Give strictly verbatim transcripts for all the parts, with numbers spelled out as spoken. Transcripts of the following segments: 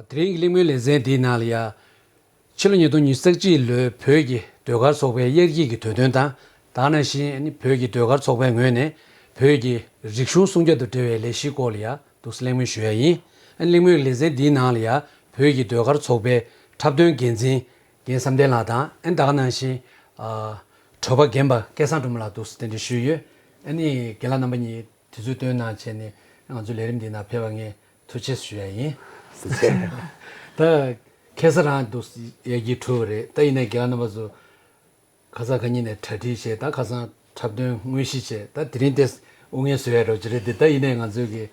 དེ་རིང་གི་གླེང་མོལ་ལེ་ཚན་འདིའི་ནང་ལ་ཡ། ཕྱི་ལོ་ཉིས་སྟོང་ཉི་ཤུ་རྩ་གཅིག་ལོའི་བོད་ཀྱི་ཟློས་གར་ཚོགས་པའི་དབྱར་སྐྱིད་ཀྱི་དུས་སྟོན་དང་། ད་ག་ནང་བཞིན་ཨ་ནི་བོད་ཀྱི་ཟློས་གར་ཚོགས་པའི་ངོས་ནས་བོད་ཀྱི་རིག་གཞུང་སྲུང་སྐྱོབ་དང་འབྲེལ་བའི་ལས་གཞིའི་སྐོར་ལ་ཡ་འདུག་སེ་གླེང་མོལ་ཞུ་ཡ་ཡིན། ཨ་ནི་གླེང་མོལ་ལེ་ཚན་འདིའི་ནང་ལ་ཡ་བོད་ཀྱི་ཟློས་གར་ཚོགས་པའི་འཁྲབ་སྟོན་འགན་འཛིན་རྒན་བསམ་གཏན་ལགས་དང་། ཨ་ནི་ད་ག་ནང་བཞིན་ཨ་གྲོད་པ་རྒན་པ་སྐལ་བཟང་སྒྲོལ་མ་ལགས་འདུག་སེ་གདན་འདྲེན་ཞུས་ཡོད། ཨ་ནི་རྒན་ལགས་རྣམ་པ་གཉིས་དུས་ཚོད་བཏོན་གནང་བྱས་ནས་ང་ཚོའི་ལས་རིམ་འདིའི་ནང་ཕེབས་པ་ངས་ཐུགས་རྗེ་ཆེ་ཞུ་ཡ་ཡིན། ཐུགས་རྗེ་ཆེ། ད་ཁ་སང་རང་འདུག་སེ་དབྱར་སྐྱིད་གྲུབ་པ་རེད། ད་ཡིན་ནའི་རྒན་ལགས་རྣམ་པ་ཚོ་ཁ་སང་ཁ་ཉིན་ནས་གྲ་སྒྲིག་བྱས། ད་ཁ་སང་འཁྲབ་སྟོན་དངོས་གཞི་བྱས། ད་དེ་རིང་ཏོག་ཙམ་དབུ་བརྙེས་བཟོ་ཡ་འདྲ་པོ་ཅིག་རེད་དེ། ད་ཡིན་ནའི་ང་ཚོས་ཀྱི་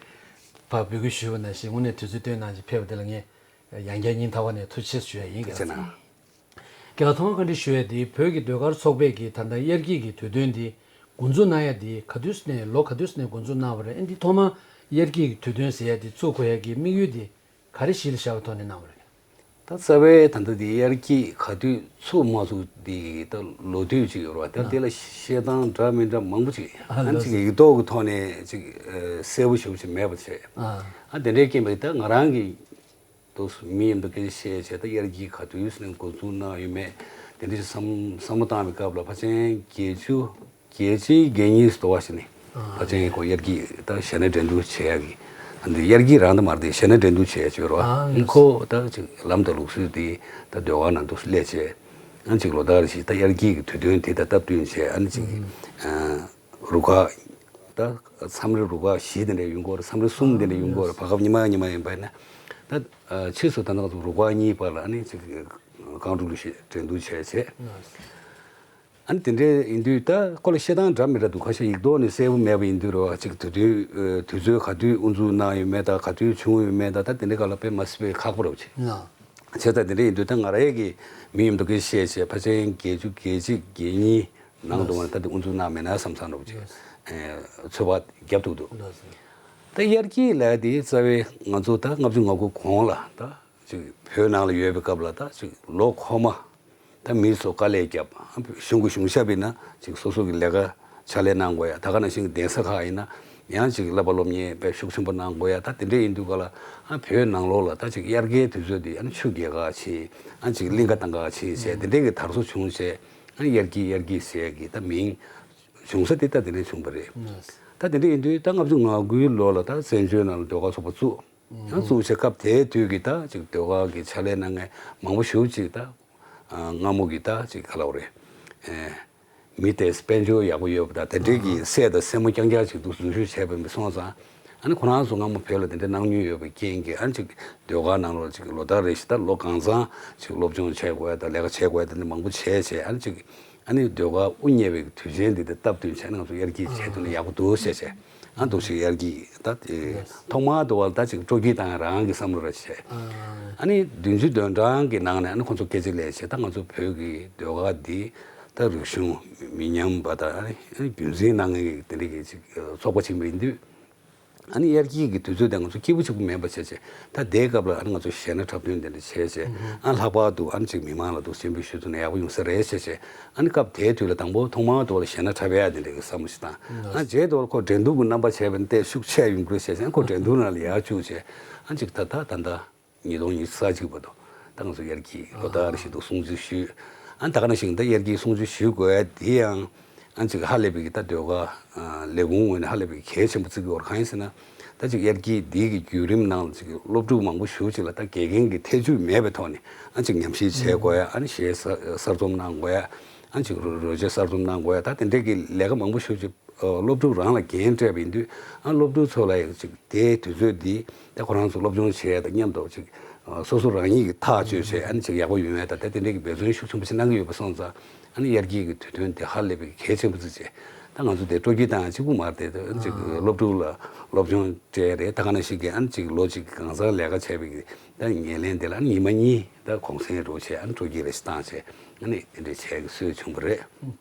ཕར་འབོད་སྐུལ་ཞུས་པ་ནང་བཞིན་དངོས་གནས་དུས་ཚོད་བཏོན་གནང་བྱས་ཕེབས་པ་དེ་ལ་ངས་ཡང་བསྐྱར་སྙིང་ཐག་པ་ནས་ཐུགས་རྗེ་ཆེ་ཞུ་ཡ་ཡིན། ཐུགས་རྗེ་གནང་། རྒན་ལགས་ཐོག་མར་བཀའ་འདྲི་ཞུ་ཡ་འདི། བོད་ཀྱི་ཟློས་གར་ཚོགས་པས་ཀྱི་ད་ལྟ་དབྱར་སྐྱིད་ཀྱི་དུས་སྟོན་འདི་འགོ་འཛུགས་གནང་ཡ་འདི་ག་དུས་ནས་ལོ་ག་དུས་ནས་འགོ་འཛུགས་གནང་བ་རེད། ཨ་འདི་ཐོག་མར་དབྱར་སྐྱིད་ཀྱི་དུས་སྟོན་ཟེར་ཡ་འདི་བཙུགས་དགོས་ཡ་གི་དམིགས་ཡུལ་འདི་ག་རེ་གཞི་ལ་བཞག་པའི་ཐོག་ནས་གནང་བ་རེད། ད་རྩ་བའི་ད་ལྟ་འདི་དབྱར་སྐྱིད་ག་དུས་ཚུགས་མ་ཚུགས་འདི་ད་ལོ་དུས་ཅིག་ཡོད་རེད་བ། ད་འདི་ལ་བཤད་སྟངས་འདྲ་མི་འདྲ་མང་པོ་ཅིག་ཨ་ཨ་ནི་ལགས་ཅིག་སོ། ཡིག་ཐོག་གི་ཐོག་ནས་ཅིག་ཨ་གསལ་པོ་ཞེ་པོ་ཅིག་མེད་པ་བྱས། ཨ་ཨ་འདི་འདྲའི་རྐྱེན་པས་ད་ང་རང་གི་འདུག་མི་མཉམ་དུ་སྐད་ཆ་བཤད་བྱས། ད་དབྱར་སྐྱིད་ག་དུས་ནས་འགོ་འཛུགས་གནང་ཡོད་མེད་དེ་འདྲ་ཞིག་བསམ་བསམ་བློ་བཏང་བའི་སྐབས་ལ་ཕལ་ཆེར་བརྒྱད་ཅུ་བརྒྱད་ཅུའི་བརྒྱད་གཉིས་སུ་འདུག་པ་ཞིག་ནས། ཨ་ཕལ་ཆེར་ཁོ་དབྱར་སྐྱིད་ད་གཞས་སྣ་འགྲན་བསྡུར་བྱེད་ཡ་གི། ཨ་འདི་དབྱར་སྐྱིད་རང་ད་མ་རེད་དེ། གཞས་སྣ་འགྲན་བསྡུར་བྱེད་ཡ་ཅིག་ཡོད་རེད་བ། ཨ་ཨ་ཁོ་ད་ཅིག་ལམ་དང་ལུགས་སྲོལ་དེ་ད་ཟློས་གར་ནང་དུ་སླེབས་བྱས། ཨ་ཅིག་ལོ་ལྟར་བཞིན་ད་དབྱར་སྐྱིད་ཀྱི་དུས་སྟོན་དེ་དང་སྟབས་བསྟུན་བྱས། ཨ་ནི་ཅིག་ཨ་རུ་ཁག་ད་མཚམས་རེ་རུ་ཁག་བཞི་དེ་འདྲ་ཡོང་གི་ཡོད་རེད། མཚམས་རེ་གསུམ་དེ་འདྲ་ཡོང་གི་ཡོད་རེད། བར་སྐབས་ཉི་མ་ཉི་མ་ཡིན་པ་ཡིན་ན། ད་ཕྱིས་སུ་ད་ནང་རུ་ཁག་གཉིས་བར་ལ་ཨ་ནི་ཅིག་རྐང་དྲུག་ལ་ཞིག་འགྲན་བསྡུར་བྱས་བྱས། ཨ་ནི་དེ་འདྲ་ཡིན་དུས་ད་ཁོ་ལ་བཤད་སྟངས་འདྲ་མི་འདྲ་འདུག་ཁ་ཤས་ཡིག་ཐོག་ནས་གསལ་པོ་མེད་པ་ཡིན་དུས་རེད་བ། ཅིག་དུས་དུས་དུས་ཚོད་ག་དུས་དབུ་འཛུགས་གནང་ཡོད་མེད་དང་། ག་དུས་བྱུང་ཡོད་མེད་དང་། ད་དེ་འདྲའི་སྐོར་ལ་དཔེ་མ་སྲིད་པའི་ཁག་པོ་རེད་བ་ཅིག་ཨ་བྱས་ཙང་དེ་འདྲ་ཡིན་དུས་ད་ང་རང་གི་མི་མཉམ་དུ་སྐད་ཆ་བཤད་བྱས་ཕལ་ཆེར་བརྒྱད་ཅུ་བརྒྱད་གཅིག་བརྒྱད་གཉིས་ནང་དུ་མ་ད་དེ་དབུ་འཛུགས་གནང་མེད་ན་བསམ་བསམ་འདྲ་བོ་ཅིག་ཨེ་ཚོད་དཔག་རྒྱབ་ཐུབ་འདུག་ད་དབྱར་སྐྱིད་ལབ་ཡ་དེ་རྩ་བའི་ང་ཚོ་ད་ལྔ་བཅུ་ང་དགུ་གོང་ལ་ད་ཅིག་བོད་ནང་ལ་ཡོད་པའི་སྐབས་ལ་ད་ཅིག་ལོ་འཁོར་མ། ད་མི་ཚོ་དཀའ་ལས་བརྒྱབ། གཞུང་གི་གཞུང་ཞབས་ཡིན་ན་ཅིག་སོ་སོ་གི་ལས་ཀ་ཕྱག་ལས་གནང་དགོས་ཡ། ད་ག་ནང་བཞིན་གདན་ས་ཁག་ཡིན་ན་ཡང་ཅིག་བསླབ་པ་སློབ་གཉེར་དཔེ་ཤུགས་ཆེན་པོ་གནང་དགོས་ཡ། ད་དེ་འདྲ་ཡིན་དུས་ག་ལ་ཨ་བོད་ནང་ལོགས་ལ་ད་ཅིག་དབྱར་ཁའི་དུས་ཚོད་འདི་ཨ་ནི་ཆུ་རྒྱག་ག་ཕྱིན། ཨ་ཅིག་གླིང་ག་བཏང་ག་ཕྱིན་བྱས། དེ་འདྲའི་གི་དར་སྲོལ་བྱུང་བྱས། ཨ་ནི་དབྱར་སྐྱིད་དབྱར་སྐྱིད་ཟེར་གི་ད་མིང་བྱུང་ས་དེ་ད་དེ་འདྲ་བྱུང་བ་རེད། ད་དེ་འདྲ་ཡིན་དུས་ད་ལྔ་བཅུ་ང་དགུའི་ལོ་ལ་ད་བཙན་བྱོལ་ནང་ལ་ཟློས་གར་ཚོགས་པ་བཙུགས། ཡང་བཙུགས་བྱས་སྐབས་དེའི་དུས་ཀྱི་ད་ཅིག་ཟློས་གར་གྱི་ཕྱག་ལས་གནང་མཁན་མང་པོ་ཞེ་པོ་ཅིག་ད་ཨ་སྔ་མོ་གི་ད་ཅིག་ག་ལབ་དགོས་རེད། ཨེ་མི་དེ་དཔལ་འབྱོར་ཡག་པོ་ཡོད་པ་དང་། དེ་འདྲའི་གི་སྲས་དང་སྲས་མོ་རྐྱང་རྐྱང་ཅིག་འདུག་འཛུལ་ཞུགས་བྱས་པ་མི་སོང་ཙང་། ཨ་ནི་ཁོ་རང་ཚོ་སྔ་མོ་བོད་ལ་དེ་འདྲའི་གནང་མྱོང་ཡོད་པའི་རྐྱེན་གྱིས། ཨ་ནི་ཅིག་ཟློས་གར་ནང་ལོགས་ཅིག་ལོ་ལྟར་རེ་བཞིན་ད་ལོ་གང་ཚང་ཅིག་སློབ་སྦྱོང་བྱེད་དགོས་ཡ་དང་ལས་ཀ་བྱེད་དགོས་ཡ་དེ་འདྲ་མང་པོ་བྱས་བྱས། ཨ་ནི་ཅིག་ཨ་ནི་ཟློས་གར་དབུ་བརྙེས་པའི་དུས་ཆེན་འདི་དང་སྟབས་བསྟུན་བྱས་ནས་ང་ཚོ་དབྱར་སྐྱིད་བྱས་ཐུབ་ན་ཡག་པོ་འདུག་ཟེར་བྱས། ཨ་འདུག་ཞིག་དབྱར་སྐྱིད་ད་དེ་ཐོག་མར་དུ་བ་ད་ཅིག་སྤྲོ་སྐྱིད་བཏང་ཡ་རང་གི་བསམ་བློ་རེ་བྱས། ཨ་ནི་བདུན་ཅུ་དོན་གྲངས་ཀྱི་ནང་ནས་ཨ་ནི་ཁོང་ཚོ་སྐད་ཆ་ལས་བྱས། ད་ང་ཚོ་བོད་ཀྱི་ཟློས་གར་འདི་ད་རིག་གཞུང་མི་ཉམས་པ་དང་ཨ་ནི་རྒྱུན་འཛིན་གནང་མཁན་གྱི་དེ་འདྲ་གི་ཅིག་ཚོགས་པ་ཅིག་ཡིན་དུས། ཨ་ནི་དབྱར་སྐྱིད་ཀྱི་དུས་ཚོད་དེ་ང་ཚོ་སྐྱིད་པོ་གཅིག་པུ་མིན་པ་བྱས་བྱས། ད་དེའི་སྐབས་ལ་ཨ་ནི་ང་ཚོ་གཞས་སྣ་འཁྲབ་སྟོན་དེ་འདྲ་བྱས་བྱས། ཨ་ལྷག་པར་དུ་ཨ་ནི་ཅིག་མི་མང་ལ་འདུག་སེ་སྤྱན་འབུལ་ཞུ་ཐུབ་ན་ཡག་པོ་ཡོང་ས་རེད་བྱས་བྱས། ཨ་ནི་སྐབས་དེའི་དུས་ལ་དང་པོ་ཐོག་མར་དུ་བ་ལ་གཞས་སྣ་འཁྲབ་ཡ་དེ་འདྲ་གི་བསམ་བློ་ཞིག་བཏང་། ཨ་རྗེས་དུ་བ་ལ་ཁོ་འགྲན་བསྡུར་གྱི་རྣམ་པ་བྱས་པ་ནི་ཏོག་ཙམ་ཤུགས་ཆེ་ཡོང་གི་རེད་བྱས་བྱས། ཁོ་འགྲན་བསྡུར་ནང་ལ་ཡར་བཅུག་བྱས། ཨ་ནི་ཅིག་ད་ད་ད་ད། ཉིས་སྟོང་ཉི་ཤུ་རྩ་གཅིག་བར་དུ་ད་ང་ཚོ་དབྱར་སྐྱིད་ལོ་ལྟར་བཞིན་དུ་སྲུང་བརྩི་ཞུས། ཨ་ད་ག་ནང་བཞིན་ད་དབྱར་སྐྱིད་སྲུང་བརྩི་ཞུ་དགོས་ཡ་དེ་ཡང་ཨ་ཅིག་ཧ་ལས་པའི་གི་ད་ཟློས་གར་ལས་ཁུངས་ངོས་ནས་ཧ་ལས་པའི་གལ་ཆེན་པོ་བརྩི་གི་ཡོད་རེད། གང་ཡིན་ཟེར་ན། ད་ཅིག་དབྱར་སྐྱིད་འདི་གི་བརྒྱུད་རིམ་ནང་ཅིག་སློབ་ཕྲུག་མང་པོ་ཞེ་པོ་ཅིག་ལ་ད་དགེ་རྒན་གྱི་ཐེ་ཇུས་མེད་པའི་ཐོག་ནས་ཨ་ཅིག་ཉམས་ཞིབ་བྱེད་དགོས་ཡ། ཨ་ནི་གཞས་གསར་གསར་རྩོམ་གནང་དགོས་ཡ། ཨ་ཅིག་རོལ་རོལ་ཆས་གསར་རྩོམ་གནང་དགོས་ཡ། ད་དེ་འདྲའི་གི་ལས་ཀ་མང་པོ་ཞེ་པོ་ཅིག་སློབ་ཕྲུག་རང་ལ་འགན་སྤྲད་པ་ཡིན་དུས། ཨ་སློབ་ཕྲུག་ཚོ་ལ་ཡང་ཅིག་དེའི་དུས་ཚོད་འདི་ད་ཁོ་རང་ཚོ་སློབ་སྦྱོང་བྱེད་ཡ་དང་མཉམ་དུ་ཅིག་སོ་སོ་རང་ཉིད་ཀྱི་ཐག་གཅོད་བྱས། ཨ་ནི་ཅིག་ཡག་པོ་ཡོང་ཡ་དང་ད་དེ་འདྲའི་གི་འབད་བརྩོན་ཤུགས་ཆེན་པོ་ཞིག་གནང་གི་ཡོད་པ་སོང་ཙང་། ཨ་ནི་དབྱར་སྐྱིད་ཀྱི་དུས་སྟོན་དེ་ཧ་ལས་པའི་གལ་ཆེན་པོ་བརྩིས་བྱས། ད་ང་ཚོ་དེ་སྤྲོ་སྐྱིད་བཏང་ཡ་གཅིག་པུ་མ་རེད་དེ། ཨ་ནི་ཅིག་སློབ་ཕྲུག་ལ་སློབ་སྦྱོང་སྤྲད་ཡ་རེད། ད་ག་ནང་བཞིན་གྱི་ཨ་ནི་ཅིག་ལོ་གཅིག་གང་ཟག་ལས་ཀ་བྱས་པའི་གི་ད་ཉེར་ལེན་དེ་ལ་ཨ་ནི་ཉི་མ་གཉིས་ད་གུང་སེང་འདྲ་བོ་བྱས། ཨ་ནི་སྤྲོ་སྐྱིད་རེ་ཞིག་བཏང་བྱས། ཨ་ནི་དེ་འདྲའི་བྱས་ཀྱི་སྲོལ་བྱུང་བ་རེད།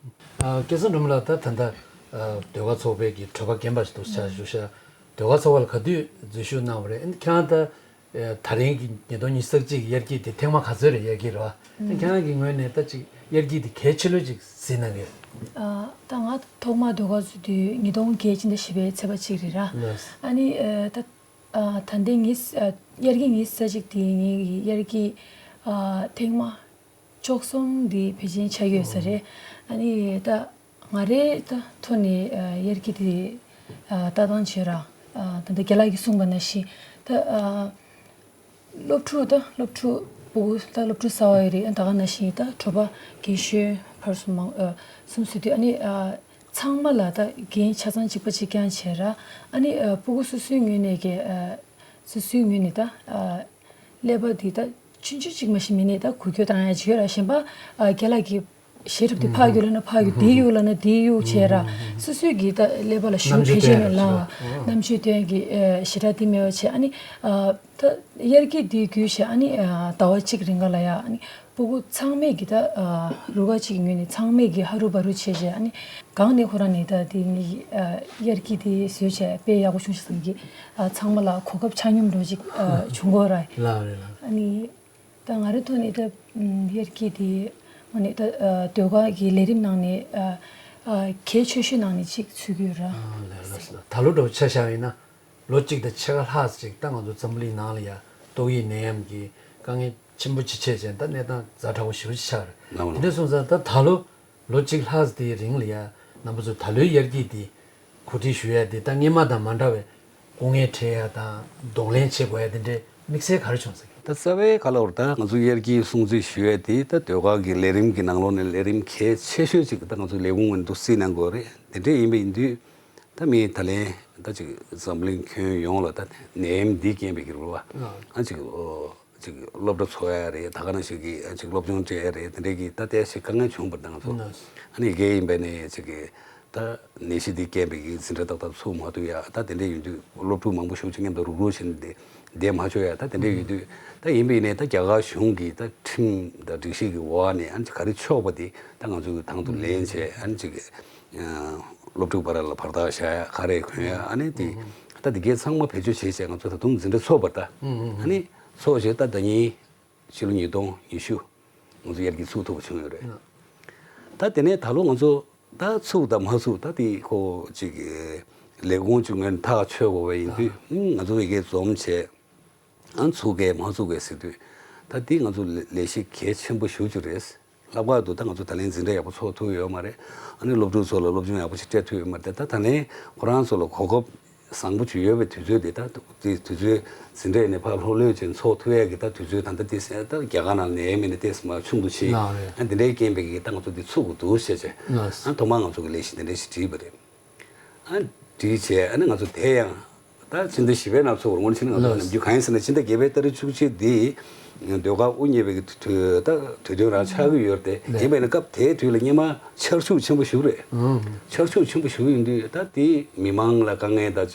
ཨ་སྐལ་བཟང་སྒྲོལ་མ་ལགས། ད་ད་ལྟ་ཨ་ཟློས་གར་ཚོགས་པའི་གི་གྲོད་པ་རྒན་པ་ཞིག་ཏུ་ཆ་བཞག་ཤག་ཟློས་གར་ཚོགས་པ་ལ་ག་དུས་འཛུལ་ཞུགས་གནང་བ་རེད། ཨ་ནི་ཁྱེད་རང་ད་ཨ་ད་རིང་གི་ཉིས་སྟོང་ཉི་ཤུ་རྩ་གཅིག་གི་དབྱར་སྐྱིད་དེ་ཐེངས་མ་ག་ཚོད་རེད། དབྱར་སྐྱིད་རེད་བ། ཨ་ནི་ཁྱེད་རང་གི་ངོས་ནས་ད་ཅིག་དབྱར་སྐྱིད་དེ་གལ་ཆེ་ལོས་ཅིག་གཟིགས་གནང་གི། ཨ་ད་ང་ཐོག་མར་ཟློས་གར་ཚུགས་དུས་ཉིས་སྟོང་བརྒྱད་ཕྱི་ཟླ་བཞི་པའི་ཚེས་པ་གཅིག་རེད་ར། ལགས། ཨ་ནི་ཨ་ད་ཨ་ད་ལྟའི་ངས་ཨ་ དབྱར་སྐྱིད་ཉི་ཤུ་རྩ་གཅིག་དེ་ངེད་ཀྱི་དབྱར་སྐྱིད་ཨ་ཐེངས་མ་བཅུ་གསུམ་དེ་ཕལ་ཆེར་ཆགས་ཡོད་ས་རེད། ཨ་ནི་ད་ང་རའི་ད་ཐོག་ནས་ཨ་དབྱར་སྐྱིད་དེ་ཨ་ལྟ་སྟངས་བྱས་ར་ཨ་ད་ལྟ་རྒན་ལགས་ཀྱིས་གསུངས་པ་ནང་བཞིན་ད་ཨ་སློབ་ཕྲུག་ད་སློབ་ཕྲུག་ཕྲུ་གུ་ད་སློབ་ཕྲུག་གསར་པ་ཡོད་རེད། ཨ་ད་ག་ནང་བཞིན་ད་གྲོད་པ་རྒན་གཞོན་ཕར་ཚུར་མང་ཨ་གསུམ་ཟེར་དུས་ཨ་ནི་ཨ་ཚང་མ་ལ་ད་འགན་ཆ་ཚང་གཅིག་པ་གཅིག་རྐྱང་བྱས་ར། ཨ་ནི་ཨ་ཕྲུ་གུ་སོ་སོའི་ངོས་ནས་ཀྱི་ཨ་སོ་སོའི་ངོས་ནས་ད་ཨ་ཀླད་པ་འདི་ད་ཆུང་ཆུང་གཅིག་མ་གཞི་མིན་ནས་ད་འགུལ་སྐྱོད་བཏང་ཡ་ཅིག་ཡོད་ར། གཞན་པ་ཨ་རྒན་ལགས་ཀྱིས་ཞལ་རབ་འདི་ཕར་རྒྱུག་ལབ་ན་ཕར་རྒྱུག་འདི་རྒྱུག་ལབ་ན་འདི་རྒྱུག་བྱས་ར། སོ་སོའི་གི་ད་ཀླད་པ་ལ་ཤུགས་གལ་ཆེན་ཡོད་ལ། རྣམ་དཔྱོད་ལྡན་གྱི་ཨ་ཞེ་དྲག་འདི་མེད་པ་བྱས། ཨ་ནི་ཨ་ད་དབྱར་སྐྱིད་འདི་བརྒྱུད་བྱས་ཨ་ནི་ཨ་ཟླ་བ་གཅིག་རིང་ག་ལ་ཡ་ཨ་ནི་ཕྲུ་གུ་ཚང་མས་ཀྱི་ད་ཨ་རུ་ཁག་ཅིག་གི་ངོས་ནས་ཚང་མས་ཀྱི་ཧ་རུ་བ་རུ་བྱས་བྱས་ཨ་ནི་གང་ནས་ཁོ་རང་ནས་ད་དེ་ནི་ཨ་དབྱར་སྐྱིད་དེ་བཟོས་བྱས་དཔེ་ཡག་པོ་བྱུང་ཤག་བསམ་གི། ཨ་ཚང་མ་ལ་གོ་སྐབས་ཆ་སྙོམས་འགྲོ་ཅིག་ཨ་བྱུང་གོ་ར། ལགས་རེད་ལགས། ཨ་ནི་ད་ང་རའི་ཐོག་ནས་ད་ཨམ་དབྱར་སྐྱིད་དེ་ངོ་ནས་ད་ཨ་ཟློས་གར་གྱི་ལས་རིམ་ནང་ནས་ཨ་ཨ་གལ་ཆེ་ཤོས་ནང་ནས་གཅིག་ཚུད་ཀྱི་ཡོད་ར། ཨ་ལགས་ལགས་ལགས། ད་ལོ་འདྲ་བོ་ཆ་བཞག་ཡིན་ན། ལོ་གཅིག་དང་ཕྱེད་ཀ་ལྷག་ཅིག་ད་ང་ཚོ་འཛམ་བུ་གླིང་ནང་ལ་ཡ་ཏོག་དབྱིབས་ནད་ཡམས་ཀྱི་དཀའ་ངལ་ཆེན་པོ་ཅིག་འཕྲད་བྱས་ད་གནས་སྟངས་ཛ་དྲག་པོ་ཞེ་པོ་ཅིག་ཆགས་རེད། ལགས་འོང་། དེ་འདྲ་སོང་ཙང་ད་ད་ལོ་ལོ་གཅིག་ལྷག་དེའི་རིང་ལ་ཡ་རྣམ་པ་ཚོ་ད་ལོའི་དབྱར་སྐྱིད་འདི་གོ་སྒྲིག་ཞུ་ཡ་དེ་ད་སྔོན་མ་དང་མ་འདྲ་བའི་སྐུ་ངལ་འཕྲད་ཡ་དང་གདོང་ལེན་བྱེད་དགོས་ཡ་དེ་འདྲའི་དམིགས་བསལ་ག་རེ་བྱུང་ཟེར་གི། ད་རྩ་བའི་ག་ལབ་རེད། ད་ང་ཚོ་དབྱར་སྐྱིད་སྲུང་བརྩི་ཞུ་ཡ་དེ་ད་ཟློས་གར་གྱི་ལས་རིམ་གྱི་ནང་ལོགས་ནས་ལས་རིམ་གལ་ཆེ་ཤོས་ཅིག་ད་ང་ཚོ་ལས་ཁུངས་ངོས་ནས་འདུག་སེ་གནང་དགོས་རེད། དེ་འདྲ་ཡིན་པ་ཡིན་དུས། ད་མི་ད་ལན་ད་ཅིག་འཛམ་གླིང་ཁྱོན་ཡོངས་ལ་ད་ནད་ཡམས་འདིས་རྐྱེན་པས་ཀྱི་རེད་བ། ཨ་ཅིག་ཨོ་ཅིག་སློབ་གྲྭ་ཚོགས་ཡ་རེད། ད་ག་ནང་བཞིན་གྱི་ཨ་ཅིག་སློབ་སྦྱོང་སྤྲད་ཡ་རེད། དེ་འདྲའི་གི་ད་ལྟའི་ཞིག་དཀའ་ངལ་བྱུང་བ་དང་ཚོ། ཨ་ནི་དགེ་ཡིན་པས་ནས་ཅིག་གི་ད་ནད་གཞི་འདིས་རྐྱེན་པས་ཀྱི་འཛིན་གྲྭ་ཏག་ཏག་ཚུགས་མ་ཐུབ་ཡ། ད་དེ་འདྲ་ཡིན་དུས་སློབ་ཕྲུག་མང་པོ་ཞིག་ཅིག་མཉམ་དུ་རུག་རུག་བྱས་ནས་བསྡད་མ་ཆོག་ཡ། ད་དེ་འདྲ་ཡིན་དུས་ད་ཡིན་པས་ནས་ད་རྒྱ་གར་གཞུང་གི་ད་ཁྲིམས་དང་སྒྲིག་གཞི་གི་འོག་ནས་ཨ་ནི་ག་རེ་ཆོག་པ་དེ་ད་ང་ཚོ་གི་དང་དུ་ལེན་བྱས་ཨ་ནི་ཅིག་སློབ་ཕྲུག་བར་ལ་བར་ཐག་བཞག་ཡ་ག་རེ་གོན་ཡ་ཨ་ནི་དེ། ད་དེ་གའི་ཚང་མ་བེད་སྤྱོད་བྱས་བྱས་ང་ཚོ་ད་དུང་འཛིན་གྲྭ་ཚོགས་པ་ད་ཨ་ནི་ཚོགས་བྱས་ད་ད་ཉིན་ཕྱི་ལོ་ཉིས་སྟོང་ཉི་ཤུ་ང་ཚོ་དབྱར་སྐྱིད་ཚུགས་ཐུབ་པ་བྱུང་ཡོད་རེད། ད་དེ་ནས་ད་ལོ་ང་ཚོ་ད་ཚུགས་དང་མ་ཚུགས་ད་དེ་ཁོ་ཅིག་ལས་ཁུངས་ཅིག་ངོས་ནས་ཐག་ཆོད་དགོས་པ་ཡིན་དུས་ང་ཚོ་ཡི་གེ་འཛོམས་བྱས། ཨ་ཚུགས་གས་མ་ཚུགས་གས་ཟེར་དུས། ད་འདི་ང་ཚོ་ལས་ལས་གཞི་གལ་ཆེན་པོ་ཞེ་པོ་ཅིག་རེད། ལྷག་པར་དུ་ད་ང་ཚོ་ད་ལན་འཛིན་གྲྭ་ཡག་པོ་ཚོགས་ཐུབ་ཡོད་མ་རེད། ཨ་ནི་སློབ་ཕྲུག་ཚོ་ལ་སློབ་སྦྱོང་ཡག་པོ་ཞིག་སྤྲད་ཐུབ་ཡོད་མ་རེད། ད་ད་ལན་ཁོ་རང་ཚོ་ལ་གོ་སྐབས་བཟང་པོ་ཅིག་ཡོད་པའི་དུས་ཚོད་དེ་ད་དེ་དུས་ཚོད་འཛིན་གྲྭ་ནས་ཕར་ལྷོད་ལྷོད་ཅིག་ཚོགས་ཐུབ་ཡས་ཀྱི་ད་དུས་ཚོད་ད་ལྟ་དེ་ད་རྒྱ་གར་ནང་ནས་མི་ནས་ཏེས་མ་ཆུང་དུ་ཕྱིན། ལགས་རེད། ཨ་འདི་འདྲའི་རྐྱེན་པས་ཀྱི་ད་ང་ཚོ་འདི་ཚུགས་དགོས་འདུག་ཟེར་བྱས། ལགས། ཨ་ཐོག་མར་ང་ཚོ་གི་ལས་གཞི་འདི་འདྲ་ཞིག་བྲིས་པ་རེད། ཨ་བྲིས་བྱས་ཨ་ནི་ང་ཚོ་དེ་ཡང་ད་སྤྱི་ཟླ་བཞི་པའི་ནང་ཚུགས་པར་དངོས་གནས་བྱས་ན་ང་ཚོ་ལགས། ནམ་རྒྱུན་གང་ཡིན་ཟེར་ན་སྤྱི་ཟླ་བརྒྱད་པའི་ཏ་རིག་བཅུ་གཅིག་འདི་ཟློས་གར་དབུ་བརྙེས་པའི་དུས་ད་དུས་སྟོན་རང་ཆགས་ཀྱི་ཡོད་རེད་དེ། ལགས། ཡིན་པས་ན་སྐབས་དེའི་དུས་ལ་སྔོན་མ་ཆར་ཆུ་ཆེན་པོ་ཞེ་པོ་རེད། ཨང་། ཆར་ཆུ་ཆེན་པོ་ཞེ་པོ་ཡིན་དུས་ད་དེ་མི་མང་ལ་དཀའ་ངལ་དང་